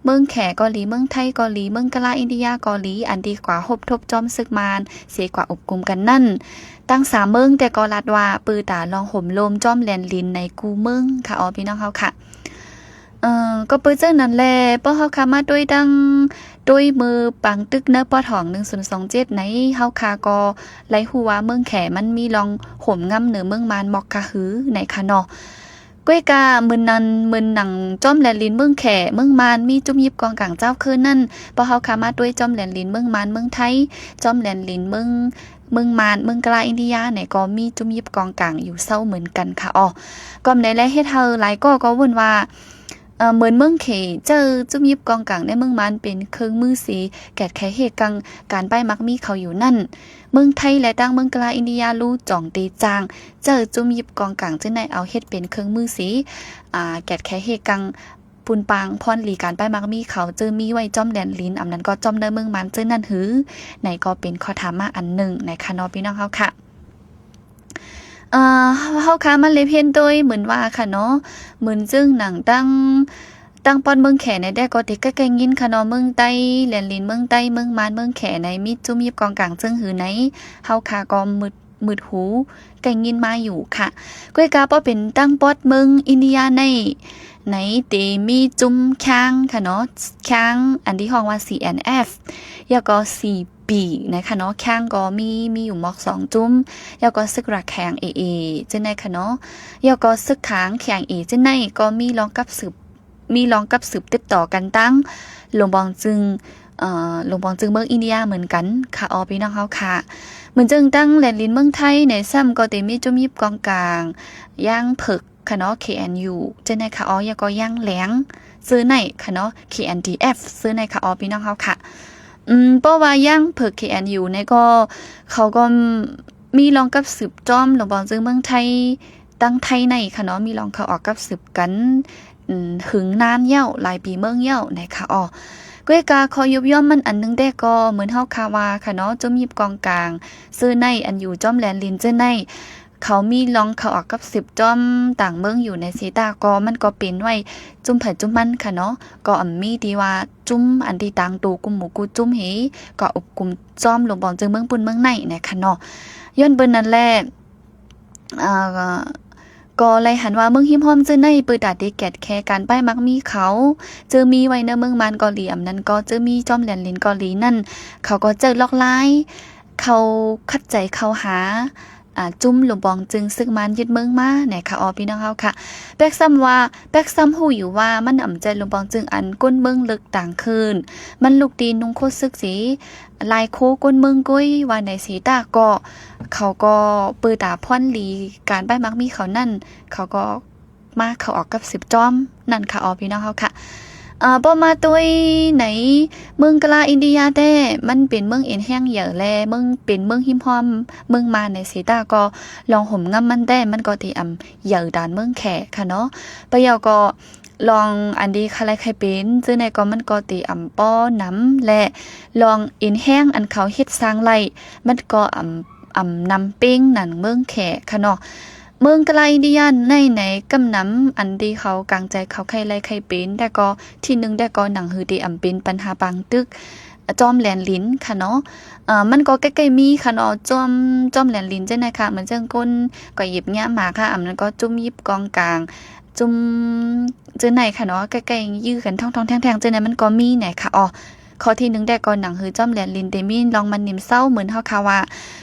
ເມືອງແຂກໍດີ ເມືອງໄທກໍດີ ເມືອງກະລາອິນເດຍກໍດີ ອັນທີ່ກວ່າຮົບທົບຈອມເສິກມານ ເສກວ່າອົບກຸມກັນນັ້ນ ທັງສາມເມືອງແຕ່ກໍລາດວ່າ ເປີຕາລອງໂຫມລົມຈອມແລນລິນໃນກູ່ເມືອງຄະອໍ ພີ່ນ້ອງເຮົາຄະ. ເອີ ກໍເປີເຈີນັ້ນແລ ພວກເຮົາຄະມາໂຕຍຕັ້ງ ໂຕຍເມີປາງຕຶກເນີປອດຫອງໜຶ່ງສູນສອງເຈັດໃນ ເຮົາຄະກໍໄດ້ຮູ້ວ່າເມືອງແຂມັນມີລອງໂຫມງຳເໜີເມືອງມານໝອກກະຮືໃນຄະເນາະ. ກ້ວຍກາເໝືອນນັ້ນ ເໝືອນໜັງຈອມແລນລິນເມືອງແຂ ເມືອງມານ ມີຈຸ້ມຢິບກອງກາງເຈົ້າຄືນນັ້ນ ພວກເຮົາຄະມາໂຕຍຈອມແລນລິນເມືອງມານ ເມືອງໄທ ຈອມແລນລິນເມືອງ ເມືອງມານ ເມືອງກະລາອິນເດຍໃນ ກໍມີຈຸ້ມຢິບກອງກາງຢູ່ເຊົາເໝືອນກັນຄະອໍ. ກໍແມ່ນແລ ເຮັດໃຫ້ຫຼາຍກໍກໍວຸ້ນວ່າ ເອີ ເໝືອນເມືອງເຂ ເຈົ້າຈຸ້ມຢິບກອງກາງໃນເມືອງມານເປັນເຄື່ອງມືເສ ແກດແຂເຮກກັງການປ້າຍໝາກມີເຂົາຢູ່ນັ້ນ ເມືອງໄທ ແລະ ຕ່າງເມືອງກະລາອິນເດຍ ລູຈອງເຕຈາງ ເຈົ້າຈຸ້ມຢິບກອງກາງເຈີໃນ ເອົາເຮັດເປັນເຄື່ອງມືເສ ອາ ແກດແຂເຮກກັງປຸນປາງພອນຫຼີການປ້າຍໝາກມີເຂົາ ເຈີມີໄວ້ຈອມແລນລິນ ອຳນັ້ນກໍຈອມໃນເມືອງມານເຈີນັ້ນຫື ໃນກໍເປັນຂໍ້ຖາມມາອັນໜຶ່ງໃນຄະເນາະ ພີ່ນ້ອງເຮົາຄະ. ເອີ ເຮົາຄະມາເລບຮຽນໂຕຍເໝືອນວ່າຄະເນາະ ເໝືອນເຊິ່ງໜັງຕັ້ງ ຕັ້ງປອດເມືອງແຂໃນແດ່ກໍຕິກະແກ່ງຍິນຄະເນາະ ເມືອງໄຕ ແລນລິນເມືອງໄຕ ເມືອງມານ ເມືອງແຂໃນ ມີຈຸ້ມຢິບກອງກາງເຊິ່ງຫືໃນ ເຮົາຄະກໍມືດ ມືດຫູ ແກ່ງຍິນມາຢູ່ຄະ. ກ້ວຍກາພໍເປັນຕັ້ງປອດເມືອງອິນເດຍໃນ ໃນເຕມີຈຸ້ມຄາງຄະເນາະ ຄາງ ອັນທີ່ຮ້ອງວ່າ ຊີ ແອນ ແອັຟ ແລ້ວກໍ ຊີ ປີ ນະຄະເນາະ ຄາງກໍມີ ມີຢູ່ໝອກສອງຈຸ້ມ ແລ້ວກໍເສິກຣັກແຂງ ເອ ເອ ຈັ່ງໃດຄະເນາະ ແລ້ວກໍເສິກຂາງ ແຂງ ເອ ຈັ່ງໃດ ກໍມີລອງກັບສືບ ມີລອງກັບສືບຕິດຕໍ່ກັນຕັ້ງ ຫຼວງບອງຈຶ່ງ ເອີ ຫຼວງບອງຈຶ່ງເມືອງອິນເດຍເໝືອນກັນຄະອໍ ພີ່ນ້ອງເຮົາຄະ. ເໝືອນເຊິ່ງຕັ້ງແລນລິນເມືອງໄທໃນຊ້ຳກໍເຕມີຈຸ້ມຢິບກອງກາງ ຢ່າງເຜິກ ຄະເນາະ ເຄ ເອັນ ຢູ ເຈີໃນຄະອໍ ແລ້ວກໍຢ່າງແຫຼງ ເຈີໃນຄະເນາະ ເຄ ເອັນ ດີ ເອັຟ ເຈີໃນຄະອໍ ພີ່ນ້ອງເຮົາຄະ. ອືມ ເພາະວ່າຢ່າງເຜິກ ເຄ ເອັນ ຢູ ໃນກໍເຂົາກໍມີລອງກັບສືບຈອມ ຫຼວງບອງຈຶ່ງເມືອງໄທ ຕັ້ງໄທໃນຄະເນາະ ມີລອງເຂົ້າອອກກັບສືບກັນ ອືມ ຫຶງນານແລ້ວ ຫຼາຍປີເມືອງແລ້ວນະຄະອໍ. ກ້ວຍກາຂໍ້ຍຸບຍ່ອມມັນອັນໜຶ່ງແດ່ກໍເໝືອນເຮົາຄະວ່າຄະເນາະ ຈຸ້ມຢິບກອງກາງ ເຈີໃນ ອັນຢູ່ຈອມແລນລິນເຈີໃນ ເຂົາມີລອງເຂົ້າອອກກັບສືບຈອມຕ່າງເມືອງຢູ່ໃນເຊຕາ ກໍມັນກໍເປັນໄວ້ຈຸ້ມໃຜຈຸ້ມມັນຄະເນາະ ກໍອຳມີທີ່ວ່າຈຸ້ມອັນທີ່ຕ່າງໂຕກຸມໝູ່ກຸຈຸ້ມເຮ ກໍອົບກຸມຈອມຫຼວງບອງຈຶ່ງເມືອງປຸ້ນເມືອງໃນນະຄະເນາະ. ຍ້ອນເບິ່ນນັ້ນແຫຼະ ເອີ ກໍໄລ່ຫັນວ່າເມືອງຮິມຮ່ອມເຈີໃນ ເປີຕາເຕແກດແຂການປ້າຍໝາກມີເຂົາ ເຈີມີໄວ້ໃນເມືອງມານກໍດີ ອຳນັ້ນກໍເຈີມີຈອມແລນລິນກໍດີນັ້ນ ເຂົາກໍເຈີລອກລາຍ ເຂົ້າຂັດໃຈເຂົ້າຫາ ອາ ຈຸ້ມຫຼວງບອງຈຶ່ງເສິກມານຍຶດເມືອງມາແນະຄະ ອອ ພີ່ນ້ອງເຮົາຄະ. ແປກຊ້ຳວ່າ ແປກຊ້ຳຮູ້ຢູ່ວ່າມັນອຳຈາກຫຼວງບອງຈຶ່ງອັນກົ້ນເມືອງເລິກຕ່າງຄືນ ມັນລຸກຕີນຸ່ງໂຄດເສິກເສ ລາຍໂຄກົ້ນເມືອງກ້ວຍວ່າໃນເຊຕາເກາະ ເຂົາກໍເປີດຕາພອນຫຼີການປ້າຍໝາກມີເຂົານັ້ນ ເຂົາກໍ ມາເຂົ້າອອກກັບສືບຈອມນັ້ນຄະ ອອ ພີ່ນ້ອງເຮົາຄະ. ເອີ ບໍ່ມາໂຕຍໃນເມືອງກະລາອິນເດຍແທ້ ມັນເປັນເມືອງເອັນແຮງໃຫຍ່ ແລະ ເມືອງ ເປັນເມືອງຮິມຮ່ອມເມືອງມານໃນເຊຕາ ກໍລອງໂຫມງຳມັນແທ້ ມັນກໍເຕອຳໃຫຍ່ຕານເມືອງແຂກຄະເນາະ. ປະເຍົາກໍລອງອັນດີຄະໄລໄຄເປັນ ເຈີໃນກໍມັນກໍເຕອຳປໍນຳ ແລະ ລອງເອັນແຮງອັນເຂົາເຮັດສ້າງໄລ່ ມັນກໍອຳ ອຳນຳເປັງໜັງເມືອງແຂກຄະເນາະ. ເມືອງກະລາອິນເດຍໃນ ໃນກຳນຳອັນທີ່ເຂົາກາງໃຈເຂົາໄຄໄລ່ໄຄເປັນ ແຕ່ກໍທີໜຶ່ງ ແຕ່ກໍໜັງຮືເຕອຳເປັນບັນຫາປາງຕຶກ ຈອມແລນລິນຄະເນາະ. ເອີ ມັນກໍໃກ້ໆມີຄະເນາະ ຈອມ ຈອມແລນລິນຈັ່ງໃດຄະ ເໝືອນຈັ່ງຄົນກໍຫຍິບຫຍ້າມາຄະ ອຳນັ້ນກໍຈຸ້ມຫຍິບກອງກາງ ຈຸ້ມຈັ່ງໃດຄະເນາະ ໃກ້ໆຢື້ກັນທ້ອງໆແທ່ງໆຈັ່ງໃດ ມັນກໍມີແນະຄະ ອອ. ຂໍ້ທີໜຶ່ງແດ່ກໍໜັງສືຈອມແຫຼນລິນເຕມີລອງມັນນິມເຊົາ ເໝືອນເຮົາຄາວ່າ.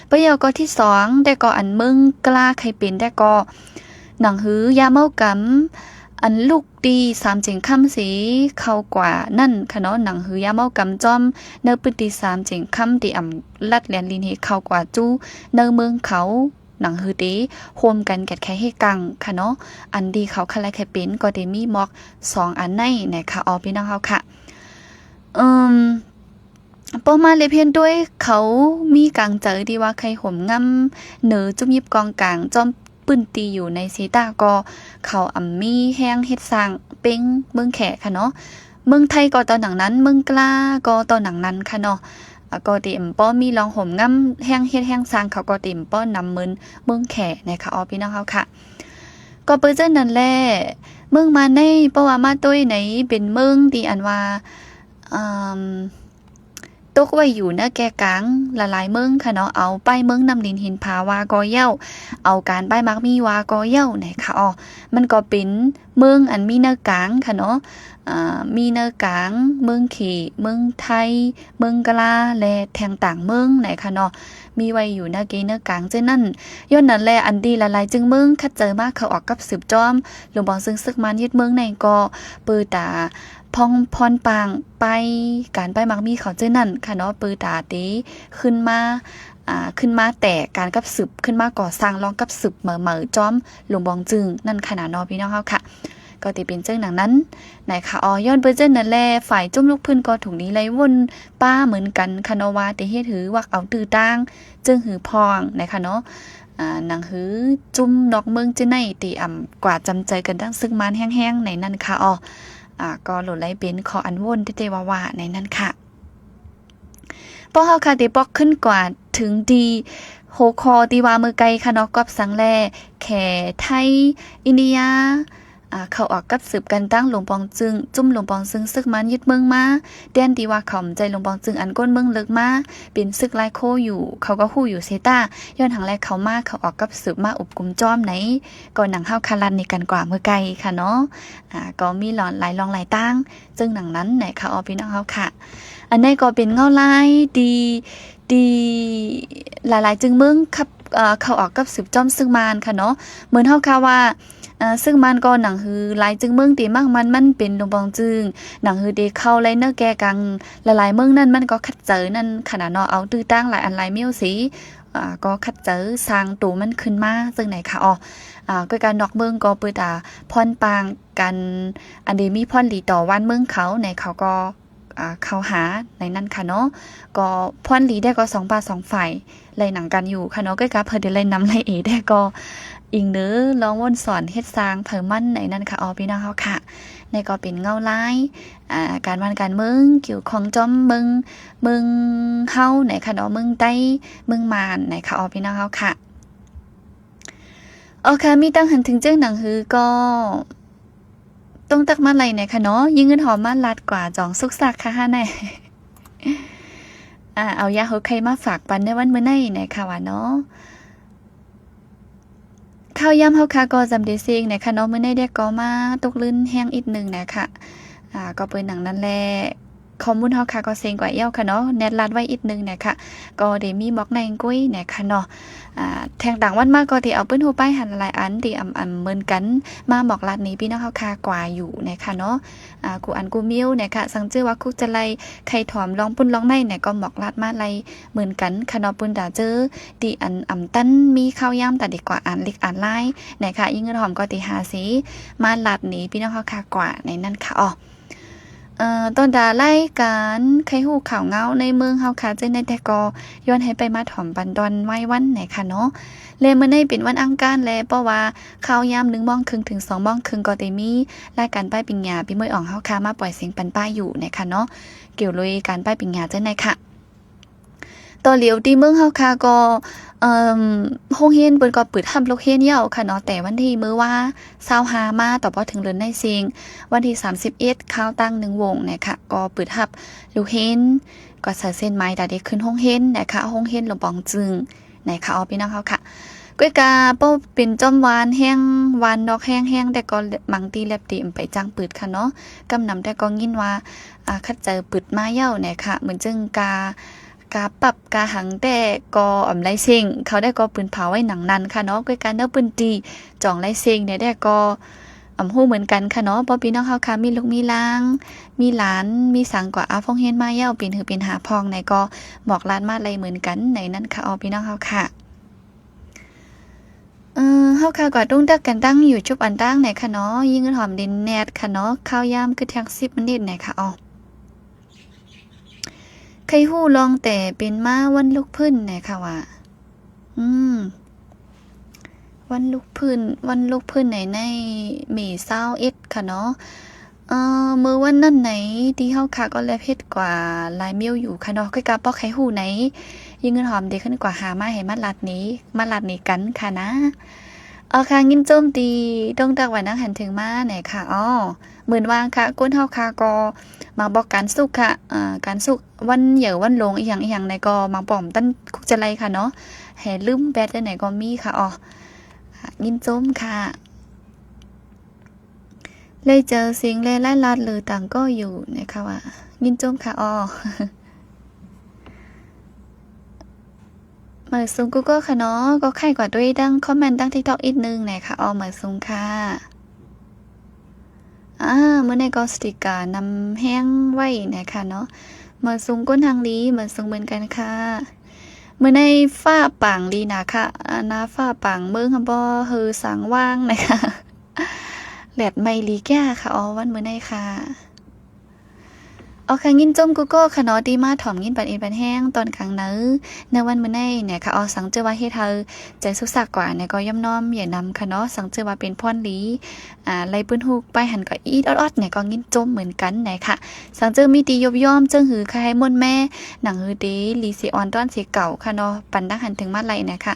ປະໂຫຍກຂໍ້ທີສອງແດ່ກໍອັນເມືອງກລາໄຄເປັນແດ່ກໍໜັງສືຢາເມົາກຳ ອັນລຸກ ທີ່ສາມເຈັງຄຳເສເຂົ້າກວ່ານັ້ນຄະເນາະ, ໜັງສືຢາເມົາກຳຈອມໃນພື້ນທີ່ສາມເຈັງຄຳທີ່ອຳລັດແຫຼນລິນເຫເຂົ້າກວ່າຈູໃນເມືອງເຂົາ, ໜັງສືເຕໂຮມກັນແກດໄຂເຮກັງຄະເນາະ. ອັນທີ່ເຂົາຄະໄລໄຄເປັນກໍເຕມີໝອກສອງອັນໃນນະຄະ ອໍ ພີ່ນ້ອງເຮົາຄະ. ເອີ ພໍມາເລັບເຫັນດ້ວຍເຂົາມີກາງໃຈທີ່ວ່າໄຄໂຫມງຳເໜີຈຸບຍິບກອງກາງຈອມ ພື້ນທີ່ຢູ່ໃນເຊຕາກໍເຂົາອຳມີແຮງເຮັດສ້າງເປັງເມືອງແຂກຄະເນາະ, ເມືອງໄທກໍຕໍ່ໜັງນັ້ນ, ເມືອງກລາກໍຕໍ່ໜັງນັ້ນຄະເນາະ. ອາ ກໍເຕັມບໍ່ມີລອງໂຫມງຳແຮງເຮັດແຮງສ້າງ ເຂົາກໍເຕັມບໍ່ນຳເມີນເມືອງແຂກນະຄະ ອໍ ພີ່ນ້ອງເຮົາຄະ. ກໍເປີເຊັ່ນນັ້ນແຫຼະ ເມືອງມາໃນ ເພາະວ່າມາໂຕຍໃນເປັນເມືອງທີ່ອັນວ່າ ອາ ຕົກໄວ້ຢູ່ເໜືອແກ່ກາງຫຼາຍໆເມືອງຄະເນາະ, ເອົາປ້າຍເມືອງນ້ຳລິນຫີນຜາວ່າກໍເຍົາ, ເອົາການປ້າຍໝາກມີວ່າກໍເຍົານະຄະ ອໍ ມັນກໍເປັນເມືອງອັນມີເໜືອກາງຄະເນາະ, ອາ ມີເໜືອກາງ ເມືອງເຂ, ເມືອງໄທ, ເມືອງກະລາ ແລະ ແທ່ງຕ່າງເມືອງນະຄະເນາະ, ມີໄວ້ຢູ່ເໜືອເກເໜືອກາງເຊັ່ນນັ້ນ. ຍ້ອນນັ້ນແຫຼະ ອັນທີ່ຫຼາຍໆຈຶ່ງເມືອງຂັດໃຈມາເຂົ້າອອກກັບສືບຈອມ ຫຼວງປອງຊຶງ ເຊິ່ງມານຍຶດເມືອງໃນກໍເປີຕາ ຜ່ອງຜ່ອນປາງໄປ ການໄປໝາກມີເຂົາເຈົ້ານັ້ນຄະເນາະ, ເປີຕາເຕຂຶ້ນມາ ອາ ຂຶ້ນມາແຕ່ການກັບສືບ ຂຶ້ນມາກໍ່ສ້າງລອງກັບສືບໃໝ່ໆ ຈອມຫຼວງບອງຈຶງນັ້ນຄະນະເນາະ ພີ່ນ້ອງເຮົາຄະ. ກໍເຕເປັນເຊິ່ງໜັງນັ້ນນະຄະ ອໍ ຍ້ອນເປີເຊັ່ນນັ້ນແຫຼະ ຝ່າຍຈຸ້ມລູກພື້ນກໍຖືກດີໄລ່ວົນປ້າເໝືອນກັນຄະເນາະ ວ່າເຕເຮັດຫືອວັກເອົາຕື້ຕ່າງ ຈຶ່ງຫືອພອງນະຄະເນາະ. ອາ ໜັງຫືຈຸ້ມນອກເມືອງຈຶໄນ ເຕອຳກວ່າຈຳໃຈກັນຕັ້ງຊຶກມານແຮງໆ ໃນນັ້ນຄະ ອໍ ອາ ກໍໂຫຼດໄລ່ເປັນຂໍ້ອັນວົນເຕໆວ່າໆ ໃນນັ້ນຄະ. ພວກເຮົາຄະເຕປອກຂຶ້ນກວ່າເຖິງທີ່ຫົວຂໍ້ທີ່ວ່າເມື່ອໄກຄະເນາະ, ກອບສັງແລ ແຂ ໄທ ອິນເດຍ ອາ ເຂົ້າອອກກັບສືບກັນຕັ້ງຫຼວງປອງຈຶງ, ຈຸ້ມຫຼວງປອງຈຶງ ຊຶກມານຍຶດເມືອງມາ, ແຕ່ນທີ່ວ່າເຂົາໃຈຫຼວງປອງຈຶງອັນກົ້ນເມືອງເລິກມາ ເປັນຊຶກລາຍໂຄຢູ່ ເຂົາກໍຮູ້ຢູ່ເຊຕາ, ຍ້ອນຫຍັງແລເຂົາມາ ເຂົາອອກກັບສືບມາອົບກຸມຈອມໃນ ກໍໜັງເຮົາຄະລັດນີ້ກັນກວ່າເມື່ອໄກຄະເນາະ. ອາ ກໍມີຫຼອນ ຫຼາຍລອງຫຼາຍຕ່າງ ເຊິ່ງໜັງນັ້ນນະຄະ ອໍ ພີ່ນ້ອງເຮົາຄະ. ອັນໃດກໍເປັນເງົາລາຍທີ່ ທີ່ຫຼາຍໆຈຶງເມືອງຂັບ ເອີ ເຂົ້າອອກກັບສືບຈອມຊຶກມານຄະເນາະ. ເໝືອນເຮົາຄະວ່າ ເອີ ຊຶກມານກໍໜັງຫືຫຼາຍຈຶງເມືອງເຕມັກມັນ ມັນເປັນຫຼວງປອງຈຶງ, ໜັງຫືເຕເຂົ້າໄລ່ເໜີແກ່ກັງຫຼາຍໆເມືອງນັ້ນ ມັນກໍຂັດໃຈນັ້ນຂະນະເນາະ, ເອົາຕື້ຕ່າງຫຼາຍອັນຫຼາຍແມວເສ ອາ ກໍຂັດໃຈສ້າງໂຕມັນຂຶ້ນມາ ເຊິ່ງໃນຄະ ອໍ ອາ ກໍການນອກເມືອງກໍເປີດ ອາ ຜ່ອນປາງ ການ ອັນດີມີພອນດີຕໍ່ບ້ານເມືອງເຂົາໃນ ເຂົາກໍ ອາ ເຂົ້າຫາໃນນັ້ນຄະເນາະ. ກໍພອນດີໄດ້ກໍສອງຝ່າຍສອງຝ່າຍໄລ່ໜັງກັນຢູ່ຄະເນາະ, ກໍກະເພິ່ນໄດ້ໄລ່ນຳໄລ່ເອໄດ້ກໍອີງເນີລອງວົນສອນເຮັດສ້າງເຜີມັນໃນນັ້ນຄະ ອໍ ພີ່ນ້ອງເຮົາຄະ. ໃນກໍເປັນເງົາລາຍ ອາ ການບ້ານການເມືອງກ່ຽວຂ້ອງຈອມເມືອງ ເມືອງເຮົາໃນຄະເນາະ, ເມືອງໃຕ້ ເມືອງມ່ານໃນຄະ ອໍ ພີ່ນ້ອງເຮົາຄະ. ອໍ ຄະ ມີຕັ້ງຫັນເຖິງເຈີໜັງຫືກໍ ຕ້ອງຕັກມາໄລ່ແດ່ຄະເນາະ, ຍິງເງິນຫອມມາລັດກວ່າຈອງສຸກສັກຄະຫາແດ່. ອາ ເອົາຢາຫົວໄຂ້ມາຝາກປັນໃນວັນມື້ໃນນະຄະວ່າເນາະ. ຂ່າວຢາມເຮົາຄະກໍຈຳເດເຊງນະຄະເນາະ, ມື້ໃນແດກກໍມາຕົກລື່ນແຮງອີກໜຶ່ງນະຄະ. ອາ ກໍເປັນໜັງນັ້ນແຫຼະ. ຂໍ້ມູນເຮົາຄະກໍເຊັງກວ່າແລ້ວຄະເນາະ, ແນດລັດໄວ້ອີກໜຶ່ງນະຄະ, ກໍໄດ້ມີໝອກໃນກຸ້ຍນະຄະເນາະ. ອາ ແທ່ງຕ່າງວັນມາກໍໄດ້ເອົາປືນຮູບປ້າຍຫັນຫຼາຍອັນທີ່ອຳ ອຳເໝືອນກັນ ມາໝອກລັດໃຫ້ພີ່ນ້ອງເຮົາຄະກວ່າຢູ່ນະຄະເນາະ. ອາ ກູອັນກູມິວນະຄະ, ສັງຈື່ວ່າຄຸກຈະໄລໄຂ່ຖອມລອງປຸ້ນລອງໃນນະ ກໍໝອກລັດມາໄລ່ເໝືອນກັນຄະເນາະ. ປຸ້ນຕາເຈີທີ່ອັນອຳຕັນມີຂ່າວຢາມຕາເດັກກວ່າອ່ານເລັກອ່ານຫຼາຍນະຄະ, ຍິງເງິນຫອມກໍໄດ້ຫາເສມາລັດໃຫ້ພີ່ນ້ອງເຮົາຄະກວ່າໃນນັ້ນຄະ ອໍ. ເອີ ຕອນດາລາຍການໄຄຮູ້ຂ່າວເງົາໃນເມືອງເຮົາຄະ ເຈົ້າໃນແຕ່ກໍຍ້ອນໃຫ້ໄປມາຖອມບັນດອນໄວ້ວັນໃນຄະເນາະ. ແລະ ມື້ໃນເປັນວັນອັງຄານ ແລະ ເພາະວ່າຂ່າວຍາມໜຶ່ງໂມງເຄິ່ງເຖິງສອງໂມງເຄິ່ງກໍໄດ້ມີລາຍການປ້າຍປິງຍາ ປີມວຍອອງເຮົາຄະມາປ່ອຍສຽງປັນປ້າຍຢູ່ໃນຄະເນາະ, ກ່ຽວໂດຍການປ້າຍປິງຍາເຈົ້າໃນຄະ. ຕໍ່ຫຼຽວທີ່ເມືອງເຮົາຄະກໍ ເອີ ໂຮງຮຽນເພິ່ນກໍເປີດຮັບລູກຮຽນແລ້ວຄະເນາະ, ແຕ່ວັນທີມື້ວາ ຊາວຫ້າ ມາຕໍ່ພໍເຖິງເລີນໃນເຊງ ວັນທີສາມສິບເອັດ ຄາວຕັ້ງໜຶ່ງໂມງນະຄະ ກໍເປີດຮັບລູກຮຽນ ກໍໃສ່ເສັ້ນໝາຍຕາເດັກຂຶ້ນໂຮງຮຽນນະຄະ, ໂຮງຮຽນຫຼວງປອງຈຶງນະຄະ ອໍ ພີ່ນ້ອງເຮົາຄະ. ກ້ວຍກາບໍ່ເປັນຈ້ອມຫວານແຮງ, ຫວານນອກແຮງ, ແຮງແຕ່ກໍບາງທີແລັບຕີໄປຈ້າງປຶດຄະເນາະ. ກຳນຳແຕ່ກໍຍິນວ່າ ອາ ຄັດໃຈປຶດມາແລ້ວແນ່ຄະ, ເໝືອນຈຶ່ງກາ ກາປັບກາຫັງແຕ່ກໍອຳໄລເສັງ, ເຂົາໄດ້ກໍປືນເຜົາໄວ້ໜັງນັ້ນຄະເນາະ. ກ້ວຍກາເນີປືນຕີຈອງໄລເສັງແນ່ແຕ່ກໍ ອຳຮູ້ເໝືອນກັນຄະເນາະ, ເພາະພີ່ນ້ອງເຮົາຄະມີລູກມີຫຼານ ມີຫຼານ ມີສັງກວ່າອາຟອງຮຽນມາແລ້ວ ເປັນຫືເປັນຫາພອງໃນກໍບອກລາດມາໄດ້ເໝືອນກັນໃນນັ້ນຄະ ເອົາພີ່ນ້ອງເຮົາຄະ. ເອີ ເຮົາຄະກວ່າຕຸ້ງຕັກກັນຕັ້ງຢູ່ຈຸບອັນຕັ້ງໃນຄະເນາະ, ຍິງເງິນຫອມດິນແນດຄະເນາະ, ຄາວຍາມຄືທຽງສິບມິນິດໃນຄະ ເອົາ. ໃຄ່ຮູ້ລອງແຕ່ເປັນມາວັນລຸກພື້ນແນ່ຄະວ່າ ອືມ ວັນລຸກພື້ນ ວັນລຸກພື້ນໃນ ໃນເມຊາວເອັດຄະເນາະ. ເອີ ມື້ວັນນັ້ນໃນທີ່ເຮົາຄະກໍແລບເຮັດກວ່າຫຼາຍມິວຢູ່ຄະເນາະ, ກ້ວຍກາບໍ່ໃຄ່ຮູ້ໃນ ຍິງເງິນຫອມເດຂຶ້ນກວ່າຫາມາໃຫ້ມາລາດນີ້ ມາລາດນີ້ກັນຄະນາ. ເອົາຄະ ຍິນຊົມທີ່ຕົງຕັກວ່ານັກຫັນເຖິງມາແນ່ຄະ. ອໍ ໝືອນວ່າຄະ ຄົນເຮົາຄະກໍມັກບອກການສຸກຄະ ເອີ ການສຸກ ວັນໃຫຍ່ວັນຫຼວງອີ່ຫຍັງອີ່ຫຍັງໃດກໍມາບອກຕັນຄຸກຈະໄລຄະເນາະ, ໃຫ້ລືມແບດຈັ່ງໃດກໍມີຄະ. ອໍ ຍິນຊົມຄະ. ໄດ້ເຈີເສັງແລະລາຍລາດຫຼືຕ່າງກໍຢູ່ນະຄະວ່າ ຍິນຊົມຄະ. ອໍ ໝາຍສູງກູໂກຄະເນາະ, ກໍໄຂ້ກວ່າດ້ວຍຕັ້ງຄອມເມັນຕັ້ງທິກຕັອກອີກໜຶ່ງນະຄະ. ອໍ ໝາຍສູງຄະ. ອາ ມື້ໃນກໍສະຕິການຳແຮງໄວ້ນະຄະເນາະ. ໝາຍສູງກົ້ນຫາງດີ ໝາຍສູງເໝືອນກັນຄະ. ມື້ໃນຟ້າປາງດີນະຄະ, ອາ ນາຟ້າປາງເມືອງຫັ້ນບໍ່ເຮີສາງຫວ່າງນະຄະ. ແດດໃໝ່ລີແກ່ຄະ ອໍ ວັນມື້ໃນຄະ. ອໍ ຄະ ຍິນຊົມກູໂກຄະເນາະ ທີ່ມາຖອມຍິນປັນເອັນປັນແຮງຕອນກາງໃນ ໃນວັນມື້ໃນນະຄະ. ອໍ ສັງເຈີວ່າເຮັດໃຫ້ໃຈສຸກສາກວ່ານະ ກໍຢ້ອມນ້ອມໃຫຍ່ນຳຄະເນາະ. ສັງເຈີວ່າເປັນພອນດີ ອາ ໄລ່ປືນຮູ້ປ້າຍຫັນກໍອີດອອດໆນະ ກໍຍິນຊົມເໝືອນກັນນະຄະ. ສັງເຈີມີຕີຍົບຍ້ອມເຊິ່ງຫືຄະໃຫ້ມົນແມ່ ໜັງຫືເດລີເສອອນຕ້ອນເສເກົ່າຄະເນາະ, ປັນດັກຫັນເຖິງມາໄລ່ນະຄະ.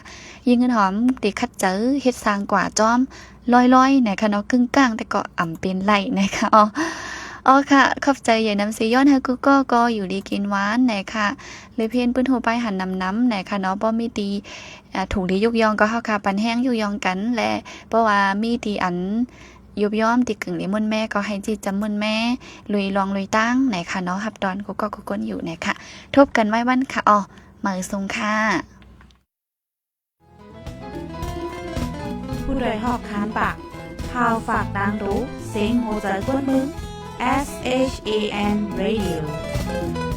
ຍິງເງິນຫອມເດຂັດໃຈເຮັດສ້າງກວ່າຈອມ ລອຍໆນະຄະເນາະ, ກຶ່ງກາງແຕ່ກໍອຳເປັນໄລ່ນະຄະ. ອໍ ອໍ ຄະ ຂອບໃຈໃຫຍ່ນຳເຊ ຍ້ອນໃຫ້ກູໂກກໍຢູ່ດີກິນຫວານນະຄະ. ເລີຍເພນປືນຮູ້ປ້າຍຫັນນຳນຳນະຄະເນາະ, ບໍ່ມີຕີ ອາ ຖືກດີຍົກຍ້ອງກໍເຮົາຄະປັນແຮງຍົກຍ້ອງກັນແລະ ເພາະວ່າມີຕີອັນຍົບຍ້ອມຕີກຶ່ງລີມົນແມ່ ກໍໃຫ້ຈິດຈຳມົນແມ່ລຸຍລອງລຸຍຕັ້ງນະຄະເນາະ. ຮັບຕ້ອນກູໂກກູຄົນຢູ່ນະຄະ. ພົບກັນໃໝ່ວັນຄະ. ອໍ ໝາຍສູງຄະ. ຜູ້ດອຍຮອກຄານປາກ ຂ່າວຝາກຕ່າງໂຕ ເສັງຫົວໃຈຄົນເມືອງ ເອສ ເອຊ ເອ ເອັນ Radio.